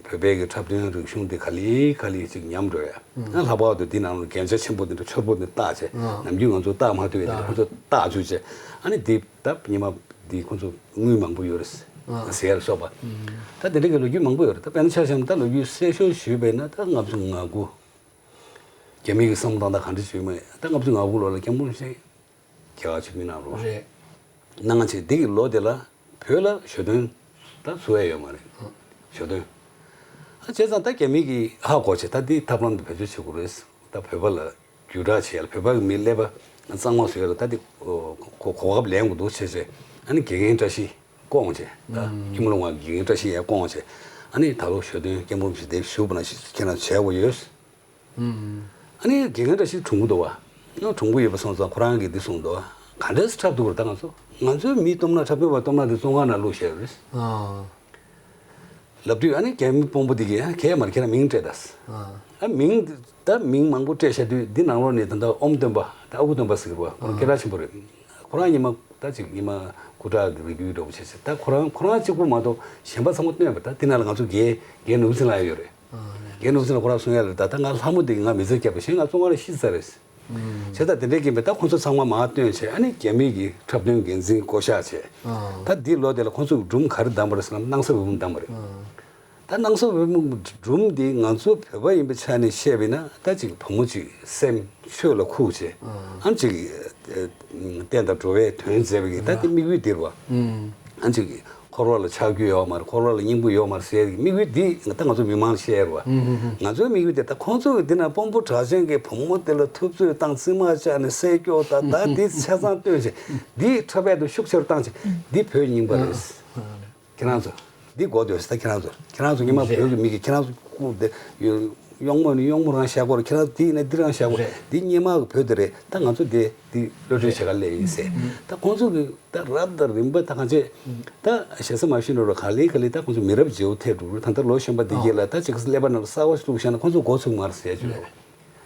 བོད་པའི་གི་འཁྲབ་སྟོན་རིག་གཞུང་འདི་ག་ལེ་ག་ལེ་ཅིག་ཉམས་འགྲོ་ཡ། ང་ལྷག་པར་དུ་འདི་ནང་ལ་རྒྱན་ཆ་ཆེན་པོ་འདི་འདྲ་ཆོར་པོ་འདི་བཏགས་བྱས། ནམ་རྒྱུན་ང་ཚོ་བཏགས་མ་ཐུབ་ཡ་འདི་ཁོ་ཚོ་བཏགས་བཅུག་བྱས། ཨ་ནི་འདི་ད་ཉི་མ་འདི་ཁོ་ཚོ་དངུལ་མང་པོ་ཡོད་རེད་ཟེར་ཡ་ལ་སོགས་པ། ད་དེ་འདྲ་གི་ལོ་རྒྱུས་མང་པོ་ཡོད་རེད། ད་དཔེར་ན་ཆ་བཞག་ན་ད་ལོ་རྒྱུས་གསལ་ཤོས་ཞུས་པས་ན་ད་ལྔ་བཅུ་ང་དགུ། རྒྱ་མི་གི་བསམ་བློ་བཏང་སྟངས་ག་འདྲ་བྱུང་མེད། ད་ལྔ་བཅུ་ང་དགུ་ལོ་ལ་སྐྱབས་མགོན་རིན་པོ་ཆེ་རྒྱ་གར་ཆེན་མོའི་ནང་ལོགས་རེད། གནང་བྱས་འདི་གི་ལོ་དེ་ལ་བོད་ལ་ཞོ་སྟོན་ད་བཟོ་ཡ་ཡོད་མ་རེད། ཞོ་སྟོན། ཨ་བྱས་ཙང་ད་རྒྱ་མི་གིས་ཧ་གོ་བྱས་ད་འདི་ཐབས་ལམ་འདི་བེད་སྤྱོད་བྱེད་དགོས་རེད། ད་བོད་པ་ལ་བརྒྱུད་བསྒྲགས་བྱེད་ཡ་ལ་བོད་པ་གི་མི་ཀླད་པ་གཙང་མ་བཟོ་ཡ་ལ་ད་འདི་གོ་གོ་སྐབས་ལེན་དགོས་འདུག་བྱས་བྱས། ཨ་ནི་དགེ་རྒན་བཀྲ་ཤིས་བསྐོངས་བྱས། ད་ཁྱི་མོ་ལུང་བ་དགེ་རྒན་བཀྲ་ཤིས་ཡར་བསྐོངས་བྱས། ཨ་ནི་ད་ལོ་ཞོ་སྟོན་སྐད་འབོར་ཞིག་དེ་ཞུ་བ་ན་ཞིག་ཁྱེད་རང་བྱས་དགོས་ཡོད། ཨ་ནི་དགེ་རྒན་བཀྲ་ཤིས་གྲུང་པོ་འདུག་བ། ཨ་གྲུང་པོ་ཡོད་པ་སོང་ཙང་ཁོ་རང་གིས་འདི་གསུངས་འདུག་བ། ག་འདྲས་འཁྲབ་ཐུབ་པར་ད་ང་ཚོ་ང་ཚོའི་མི་སྟོབས་ན་འཁྲབ་སྟོན་པ་སྟོབས་ན་དེ་བཙོན་ཁང་ནང་བླུགས་བཞག་ཡོད་རེད། ལབ་དུས་ཨ་ནི་རྒྱ་མི་དཔོན་པོ་འདི་གིས་ཨ་གས་མར་ཁྱེད་རང་མིང་སྤྲད་ད། ཨ་མིང་ད་མིང་མང་པོ་སྤྲད་བཞག་དུས་འདི་ནང་ལོགས་ནས་ད་ལྟ་ཨོམ་སྟོན་པ་ད་ཨ་ཁུ་སྟོན་པ་ཟེར་གི་རེད་བ། ཁོ་རང་སྐད་གྲགས་ཆེན་པོ་རེད། ཁོ་རང་ཉི་མ་ད་ཅིག་ཉི་མ་སྐུ་དྲག་གི་རིགས་རྒྱུད་འདྲ་པོ་བྱས་ཚེ་ད་ཁོ་རང་ཁོ་རང་གཅིག་པུ་མ་གཏོགས་གཞན་པ་ཚང་མ་བཏོན་པ། ད་དེ་ནང་ལ་ང་ཚོ་རྒན་རྒན་ནོར་བུ་ཚེ་ལགས་ཡོད་རེད། རྒན་ནོར་བུ་ཚེ་ལགས་ཁོ་རང་གསུང་ཡ་ལ་ད་ད་ང་ལྷ་མོ་དེ་གིས་ང་མི་ཚེ་བསྐྱབས་པ་གཞན་ང་བཙོན་ཁང་ལ་ཤི་ཚར་རེད། བྱས་ཙང་དེ་འདྲའི་རྐྱེན་པས་ད་ཁོ་ཚོ་ཚང་མ་མར་བཏོན་བྱས། ཨ་ནི་རྒྱ་མི་གི་འཁྲབ་སྟོན་འགན་འཛིན་བསྐོ་བཞག་བྱས། ད་འདིའི་ལོ་དེ་ལ་ཁོ་ཚོ་གི་སྒྲུང་ག་རེ་བདམས་པ་རེད་ཟེར་ན་སྣང་ས་འོད་འབུམ་བདམས་པ་རེད། ད་སྣང་ས་འོད་འབུམ་སྒྲུང་འདི་ང་ཚོ་བོད་པ་ཡིན་པའི་ཆ་ནས་བཤད་པས་ན་ད་ཅིག་བུ་མོ་ཅིག་སེམས་ཆོས་ལ་ཁུག་བྱས། ཨ་ཅིག་བསྟན་དང་འགྲོ་བའི་དོན་མཛད་པའི་གི་ད་དེ་དམིགས་ཡུལ་འདིར་བ། ཨ་ཅིག་འཁོར་བ་ལ་ཆགས་རྒྱུ་ཡོད་མ་རེད། འཁོར་བ་ལ་སྙིང་པོ་ཡོད་མ་རེད་ཟེར་གི་དམིགས་ཡུལ་འདི་ད་ང་ཚོ་མི་མང་ལ་བཤད་ར་བ། ང་ཚོའི་དམིགས་ཡུལ་དེ་ད་ཁོང་ཚོ་གི་འདི་ན་དཔོན་པོ་གྲགས་ཅན་གྱི་བུ་མོ་དེ་ལ་ཐུབ་ཚོད་བཏང་། རྩིབ་མ་བཅག་ནས་སྲས་སྐྱོག་ད་ད་འདི་ཆ་ཚང་བཏོན་བྱས་འདི་འཁྲབ་ཡ་དེ་ཤུགས་ཆེ་རུ་བཏང་བྱས་འདི་བོད་རྙིང་པ་རེད། ཁྱེད་རང་ཚོ་འདི་གོ་འདོད་ཟེར། ད་ཁྱེད་རང་ཚོ་ཁྱེད་རང་ཚོ་སྔོན་མ་རེད། བོད་ཀྱི་མི་གིས་ཁྱེད་རང་ཚོ་སྐུ་དེ་གཡོག་མོ་ནི་གཡོག་མོ་རང་བཞག་གོ་རེད། ཁྱེད་རང་ཚོ་འདི་ཡིན་ན་འདི་རང་བཞག་གོ་རེད། འདི་སྔོན་མ་གི་བོད་དེ་རེད། ད་ང་ཚོ་འདི་འདི་གློད་གྲོལ་བྱེད་ག་སླེབས་ཡིན་ཟེར། ད་ཁོང་ཚོ་གི་ད་རབ་དང་རིམ་པ་ད་གང་བྱས་ད་ཞེ་ས་མ་ཤེས་འགྲོ་ར། ག་ལེ་ག་ལེ་ད་ཁོང་ཚོ་མི་རབས་བརྗེ་པོ་ཐེབས་འགྲོ་ར། ད་ལྟ་ལོ་གཞོན་པ་འདི་གས་ལ་ད་ཅིག་ཀླད་པ་ནང་ལ་གསར་པ་ཞིག་བླུགས་བཞག་ན་ཁོང་ཚོ་མགོ་ཚོས་མ་རེད་ཟེར་བྱས། བྱས་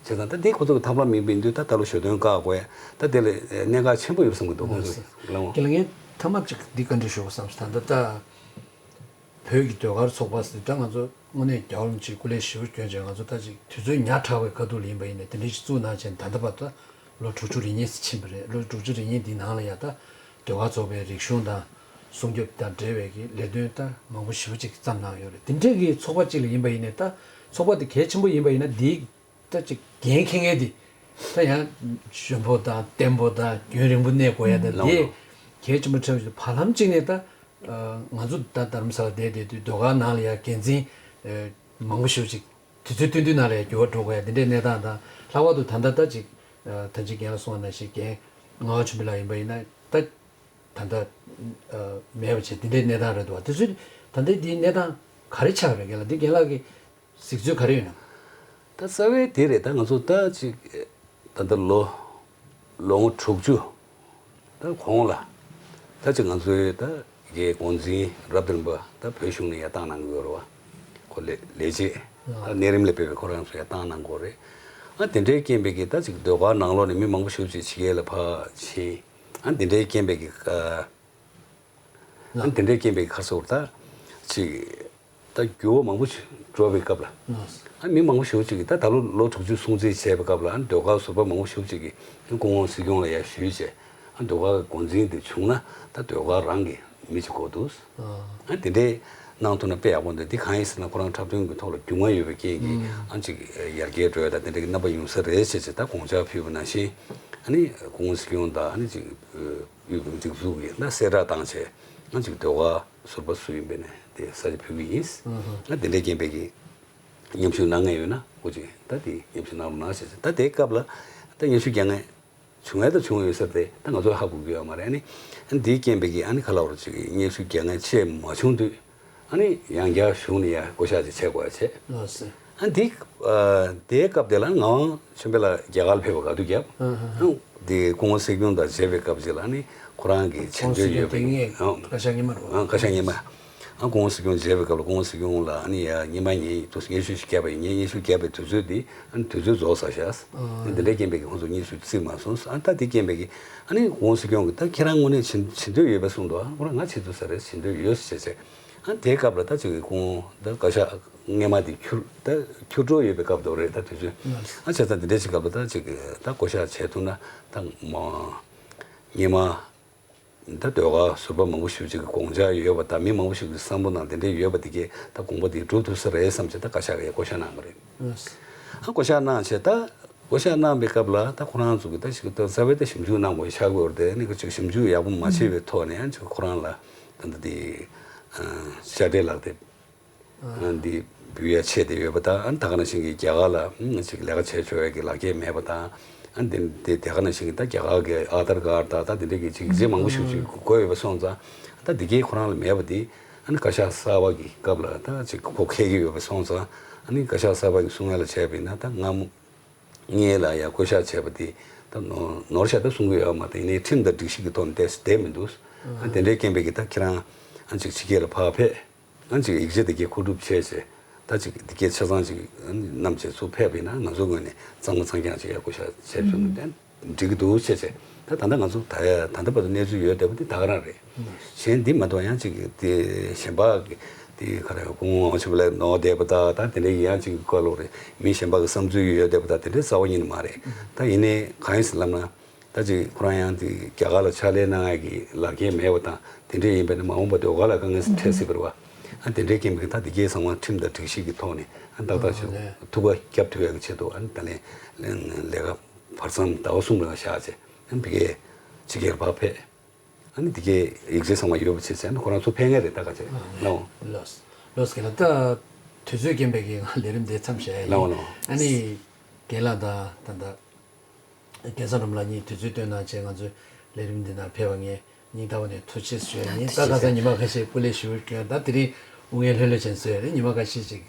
ཙང་ད་འདི་ཁོ་ཚོ་གི་ཐབས་ལམ་མིན་པ་ཡིན་དུས་ད་ད་ལོ་ཞོ་སྟོན་བཀག་དགོས་ཡ་ད་དེ་ལ་གནད་འགག་ཆེན་པོ་ཡོད་བསམ་གི་འདུག་ཁོང་ཚོ་ལ། ཁྱེད་ལ་ངས་ཐ་མ་གཅིག་འདི་བཀའ་འདྲི་ཞུ་དགོས་བསམ་སོང་། ད་ལྟ་ད་བོད་ཀྱི་ཟློས་གར་ཚོགས་པ་ཟེར་ད་ང་ཚོ་དངོས་གནས་རྒྱལ་བ་རིན་པོ་ཆེས་སྐུ་ལས་ཞེ་པོ་བསྐྱོན་བྱས་ང་ཚོ་ད་ཅིག་དུས་ཚོད་ཉག་ཕྲ་བའི་ཁ་ཐུག་ལ་ཡིན་པ་ཡིན་ནའི་དེ་འདྲའི་ཞིག་བཙུགས་གནང་བྱས་ད་ལྟ་བར་ད་ལོ་དྲུག་ཅུ་རེ་གཉིས་ཕྱིན་པ་རེད། ལོ་དྲུག་ཅུ་རེ་གཉིས་འདིའི་ནང་ལ་ཡ་ད་ཟློས་གར་ཚོགས་པའི་རིག་གཞུང་དང་སྲུང་སྐྱོབ་དང་འབྲེལ་བའི་གི་ལས་དོན་ད་མང་པོ་ཞེ་པོ་ཅིག་བརྩམས་གནང་ཡོད་རེད། དེ་འདྲའི་གི་ཚོགས་པ་ཅིག་ལ་ཡིན་པ་ཡིན་ནའི་ད་ཚོགས་པ་དེ་གལ་ཆེན་པོ་ཡིན་པ་ཡིན་ན་འདིའི་ད་ཅིག་འགན་འཁྱེར་མཁན་དེ་ད་ཡང་གཞོན་པོ་དང་བརྟན་པོ་དང་རྒྱུན་རིང་པོ་གནས་དགོས་ཡ་ད་ལགས་དེ་ལགས། གལ་ཆེན་པོ་འཁྲབ་བཞིན་བར་ལམ་གཅིག་ནས་ད་ང་ཚོ་ད་རྡ་རམ་ས་ལ་བསྡད་བསྡད་དུས་ཟློས་གར་ནང་ལ་ཡ་འགན་འཛིན་མང་པོ་ཞེ་པོ་ཅིག་དུས་ཚོད་བསྟུན་བསྟུན་ནང་ལ་ཡ་འགྱུར་བ་འགྲོ་དགོས་ཡ་དེ་འདྲའི་གནས་སྟངས་དང་། ལྷག་པར་དུ་ད་ལྟ་ད་ཅིག་ད་ཅིག་རྒན་ལགས་གསུངས་པ་ནང་བཞིན་རྒན་ངག་དབང་ཆོས་འཕེལ་ལགས་ཡིན་པ་ཡིན་ན་ད་ད་ལྟ་མེད་པ་བྱས་དེ་འདྲའི་གནས་སྟངས་རེད་འདུག་བ། དེ་ཚོ་ད་ལྟའི་འདིའི་གནས་སྟངས་ག་རེ་ཆགས་རེད། རྒན་ལགས་འདི་རྒན་ལགས་ཀྱི་གཟིགས་ཚུལ་ག་རེ་ཡོད་ན། ད་རྩ་བའི་དེ་རེད། ད་ང་ཚོ་ད་ཅིག་ད་ལྟ་ལོ་ལོ་ངོ་དྲུག་ཅུ་ད་གོང་ལ་ད་ཅིག་ང་ཚོའི་ད་རྒྱའི་འགོ་འཛིན་རབ་དང་རིམ་པ་ད་བོད་གཞུང་ནས་ཡར་བཏང་གནང་གི་ཡོད་རེད་བ། ཁོ་ལས་ལས་བྱེད་ད་གནས་རིམ་ལས་ཕེབས་པའི་ཁོ་རང་ཚོ་ཡར་བཏང་གནང་གི་ཡོད་རེད། ཨ་དེ་འདྲའི་རྐྱེན་པས་ཀྱི་ད་ཅིག་ཟློས་གར་ནང་ལོགས་ནས་མི་མང་པོ་ཞེ་པོ་ཅིག་ཕྱི་རྒྱལ་ལ་ཕར་ཕྱིན། ཨ་དེ་འདྲའི་རྐྱེན་པས་ཀྱི་ཨ། ཨ་དེ་འདྲའི་རྐྱེན་པས་ཁ་སོར་ད་ཅིག་ད་འགྱུར་བ་མང་པོ་ཞིག་འགྲོ་བའི་སྐབས་ལ། ཨ་མི་མང་པོ་ཞིག་ཅིག་གིས་ད་ད་ལོ་ལོ་དྲུག་ཅུ་སྲུང་བརྩི་བྱས་པའི་སྐབས་ལ་ཨ་ཟློས་གར་ཟུར་པ་མང་པོ་ཞིག་ཅིག་གིས་སྐུ་ངོ་སྲིད་སྐྱོང་ལ་ཡར་ཞུས་བྱས། ཨ་ཟློས་གར་འགོ་འཛིན་དེ་བྱུང་ན་ད་ཟློས་གར་རང་གི་མི་ཅིག་དགོས་འདུག་ཨ་དེ་འདྲའི་གནང་ཐུབ་ན་དཔེ་ཡག་པོ་འདུག་འདི་གང་ཡིན་ཟེར་ན་ཁོ་རང་འཁྲབ་སྟོན་གྱི་ཐོག་ལ་རྒྱུས་མངའ་ཡོད་པའི་རྐྱེན་གྱིས་ཨ་ཅིག་ཡར་རྒྱས་འགྲོ་ཡ་ད་དེ་འདྲའི་རྣམ་པ་ཡོང་ས་རེད་ཅེས་ཅེས་ད་དགོངས་འཆར་ཕུལ་བ་ནང་བཞིན། ཨ་ནི་སྐུ་ངོ་སྲིད་སྐྱོང་དང་ཨ་ནི་ཅིག་དབུས་བོད་མིའི་སྒྲིག་འཛུགས་ཀྱིས་ན་གསལ་བསྒྲགས་བཏང་བྱས་ང་ཅིག་ཟློས་གར་ཟུར་པ་སུ་ཡིན་པའི་ནས་དེ་ས་ཆ་ཕུལ་གི་ཡིན། ང་དེ་འདྲའི་རྐྱེན་པས་ཀྱི་མཉམ་ཞུགས་གནང་མཁན་ཡོད་ན་ཨོ་ཅིག་ད་དེ་མཉམ་ཞུགས་གནང་རོགས་གནང་ཞེས་ཟེར། ད་དེའི་སྐབས་ལ་ད་མཉམ་ཞུགས་རྒྱག་མཁན་བྱུང་ཡ་ད་བྱུང་ཡོད་ས་དེ་ད་ང་ཚོ་ཧ་གོ་གི་ཡོད་མ་རེད། ཨ་ནི་ཨ་ནི་དེའི་རྐྱེན་པས་ཀྱི་ཨ་ནི་ག་ལ་བར་ཅིག་མཉམ་ཞུགས་རྒྱག་མཁན་ཆེས་མ་བྱུང་དུས། ཨ་ནི་ཡང་བསྐྱར་གཞུང་ནས་ཡང་བསྐོ་བཞག་ཅིག་བྱེད་དགོས་ཡ་བྱས། ལགས་སོ། ཨ་འདི་ཨ་དེའི་སྐབས་དེ་ལ་ངག་དབང་ཆོས་འཕེལ་ལགས་རྒྱ་གར་ལ་ཕེབས་པ་ག་དུས་རྒྱབ། ཨ་འདི་སྐུ་ངོ་སྲིད་སྐྱོང་དང་མཇལ་བའི་སྐབས་ཅིག་ལ་ཨ་ནི་ཁོ་རང་གི་མཆན་བརྗོད་ཡོད་པའི་ཨ་བཀའ་ཤག་སྔོན་མ་རེད་བ། ཨ་བཀའ་ཤག་སྔོན་མ། ཨ་སྐུ་ངོ་སྲིད་སྐྱོང་མཇལ་བའི་སྐབས་ལ་སྐུ་ངོ་སྲིད་སྐྱོང་ལ་ཨ་ནི་ཡ་སྔོན་མ་ངས་དུས་སུ་སྙན་ཞུ་ཞིག་བརྒྱབ་པ་ཡིན། ངས་སྙན་ཞུ་བརྒྱབ་པའི་དུས་ཚོད་འདི་ཨ་ནི་དུས་ཚོད་རྫོགས་ཚར་ཤག་ཨ་ནི་འདི་འདྲའི་རྐྱེན་པས་ཀྱི་ཁོང་ཚོ་དངོས་སུ་བརྩིས་མ་སོང་། ཨ་ད་འདི་རྐྱེན་པས་ཀྱི་ཨ་ནི་སྐུ་ངོ་སྲིད་སྐྱོང་གིས་ད་ཁྱེད་རང་དངོས་གནས་བྱེད་བྱེད་འདོད་ཡོད་པས་གསུངས་འདུག་ཨ་ཁོ་རང་ང་བྱེད་ཐུབ་ས་རེད། བྱེད་འདོད་ཡོད་ཟེར་བྱས། ཨ་དེའི་སྐབས་ལ་ད་ཅིག་གི་སྐུ་ངོ་ད་བཀའ་ཤག་སྔོན་མ་དེ་འཁྱུར་ད་འཁྱུར་འགྲོ་ཡོད་པའི་སྐབས་དེ་རེད། ད་དུས་ཚོད་ཨ་བྱས་ཙང་འདི་འདྲའི་ཅིག་སྐབས་ལ་ད་ཅིག་གི་ད་བསྐོ་བཞག་བྱས་ཐུབ་ན་ད་མ་སྔོན་མ། ད་ཟློས་གར་ཟུར་པ་མང་པོ་ཞིག་ཅིག་གི་དགོངས་འཆར་ཡོད་པ་དང་མི་མང་པོ་ཞིག་གི་བསམ་བློ་ནང་དེ་འདྲའི་ཡོད་པ་དེ་གས་ད་དགོངས་པ་དེ་འགྲུབ་ཐུབ་ས་རེད་བསམ་བྱས་ད་བཀའ་ཤག་གིས་བསྐོ་བཞག་གནང་བ་རེད། ཨ་བསྐོ་བཞག་གནང་བྱས་ད་བསྐོ་བཞག་གནང་པའི་སྐབས་ལ་ད་ཁོ་རང་ཚོ་གི་ད་ཞིག་ད་རྩ་བའི་ད་ཞིབ་འཇུག་གནང་དགོས་ཆགས་ཀྱི་ཡོད་རེད་དེ། ཨ་ནི་ཅིག་ཞིབ་འཇུག་ཡག་པོ་མ་བྱས་པའི་ཐོག་ནས་ཨ་ཅིག་ཁོ་རང་ལ་ད་ད་དེ་ཨ་དཔྱ་ཁྲལ་ལག་དེབ། འདི་འབུལ་ཡ་ཆེད་དེ་ཡོད་པ་དང་། ཨ་ད་ག་ནང་བཞིན་གྱི་རྒྱ་གར་ལ་ཅིག་ལས་ཀ་བྱེད་ཆོག་ཡ་གི་ལག་འཁྱེར་མེད་པ་དང་། ཨ་འདི་འདི་དེ་ག་ནང་བཞིན་གྱི་ད་རྒྱ་གར་གྱི་ཨ་དར་ཀར་དང་ད་འདི་འདྲ་གི་ཅིག་ཡིག་ཆ་མང་པོ་ཞིག་ཅིག་དགོས་ཡོད་པ་སོང་ཙང་། ད་འདི་གའི་ཁོ་རང་ལ་མེད་པ་འདི་ཨ་ནི་བཀའ་ཤག་གསར་པ་གི་སྐབས་ལ་ད་ཅིག་ཁོ་འཁྱེར་གྱི་ཡོད་པ་སོང་ཙང་། ཨ་ནི་བཀའ་ཤག་གསར་པ་གི་གསུང་ཡ་ལ་བྱས་པ་ཡིན་ན་ད་སྔ་མོ་ངས་ལ་ཡ་བསྐོ་བཞག་བྱས་པ་དེ་ད་ནོར་ནོར་ཤ་ད་གསུང་གི་ཡོད་མ་རེད། ཡིན་ནའི་ཁྲིམས་དང་སྒྲིག་གཞི་གི་ཐོག་ནས་བསྡད་བསྡད་མི་འདུག་ཨ་དེ་འདྲའི་རྐྱེན་པས་ཀྱི་ད་ཁྱེད་རང་ཨ་ཅིག་ཕྱི་རྒྱལ་ལ་ཕར་ཕེབས། ཨ་ཅིག་ཡིག་ཆ་དེ་གའི་མཁོ་སྒྲུབ་བྱས་བྱས། ད་ཅིག་དེ་གའི་ཆ་ཚང་ཅིག་ཨ་ནི་བསྣམས་བྱས་ཚུར་ཕེབས་པ་ཡིན་ན་ང་ཚོ་ངོས་ནས་གཙང་མ་གཙང་རྐྱང་ཅིག་ཡ་བསྐོ་བཞག་བྱས་བྱུང་ནས་འགྲིག་གི་འདུག་བྱས་བྱས། ད་ད་ལྟ་ང་ཚོ་ད་ཡ་ད་ལྟ་བར་དུ་གནས་ཚུལ་ཡོད་བསྡད་པ་དེ་ད་ག་རང་རེད། གཞན་འདི་མ་གཏོགས་ཡང་ཅིག་དེ་གཞན་པ་གི་དེ་ག་རེ་སྐུ་ངོ་ཆེན་པོ་ལ་ནོར་བསྡད་པ་དང་ད་དེ་འདྲའི་ཡང་ཅིག་བཀའ་སློབ་རེད། མི་གཞན་པ་གི་བསམ་ཚུལ་ཡོད་བསྡད་པ་དང་དེ་འདྲའི་རྩ་བ་ཉིད་ནས་མ་རེད། ད་ཡིན་ནའི་གང་ཡིན་ཟེར་ལབ་ན། ད་ཅིག་ཁོ་རང་ཡང་དེ་རྒྱ་གར་ལ་ཕྱག་ལས་གནང་ཡ་གི་ལག་འཁྱེར་མེད་པ་དང་དེ་འདྲས་ཡིན་པས་ན་མ་འོངས་པ་དེ་འོ་ག་ལ་དཀའ་ངལ་འཕྲད་སྲིད་པ་རེད་བ། ཨ་དེ་འདྲའི་རྐྱེན་པས་ད་དེ་གའི་ཚང་མ་ཁྲིམས་དང་སྒྲིག་གཞི་གི་ཐོག་ནས་ཨ་ཏག་ཏག་ཅིག་ཨ་ལས། ཐུགས་ཁུར་རྒྱབ་ཐུབ་ཡ་གི་ཆེད་དུ་ཨ་ནི་ད་ལན་ལས་ཀ་བར་མཚམས་ཟླ་བ་གསུམ་རིང་བཞག་བྱས་ཨ་ནི་དེ་གའི་ཕྱི་རྒྱལ་བར་ཕེབས། ཨ་ནི་དེ་གའི་ཡིག་ཆ་ཚང་མ་ཡོད་པ་བྱས་བྱས་ཨ་ནི་ཁོ་རང་ཚུར་ཕེབས་མཁན་རེད། ད་ག་བྱས་ལའོ། ལོས་ལོས་ག་ལ་ད་དུས་ཚོད་རྐྱེན་པས་ཀྱི་ང་ལས་རིམ་དེ་མཚམས་བཞག་ཡ་ཡིན། ལའོ་ལའོ། ཨ་ནི་རྒན་ལགས་དང་ད་ལྟ། རྒྱལ་ཚབ་འབྲོམ་ལགས་གཉིས་དུས་ཚོད་བཏོན་གནང་བྱས་ང་ཚོའི་ལས་རིམ་འདི་ནང་ཕེབས་པ་ངས་སྙིང་ཐག་པ་ནས་ཐུགས་རྗེ་ཆེ་ཞུ་ཡ་ཡིན། ད་ཁ་སང་ཉི་མ་ཁ་ཤས་སྐུ་ལས་ཞུ་དགོས། ད་དེ་རིང་དབུ་བརྙན་ལྷོད་ལྷོད་ཅན་བཟོས་ཡ་རེད། ཉི་མ་ཁ་ཤས་ཅིག་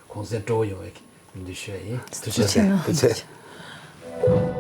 གུང་སེང་སྤྲོ་བོ་ཡོང་བའི་ཡིན་དུས་ཞུ་ཡ་ཡིན། ཐུགས་རྗེ་ཆེ། ཐུགས་རྗེ་ཆེ།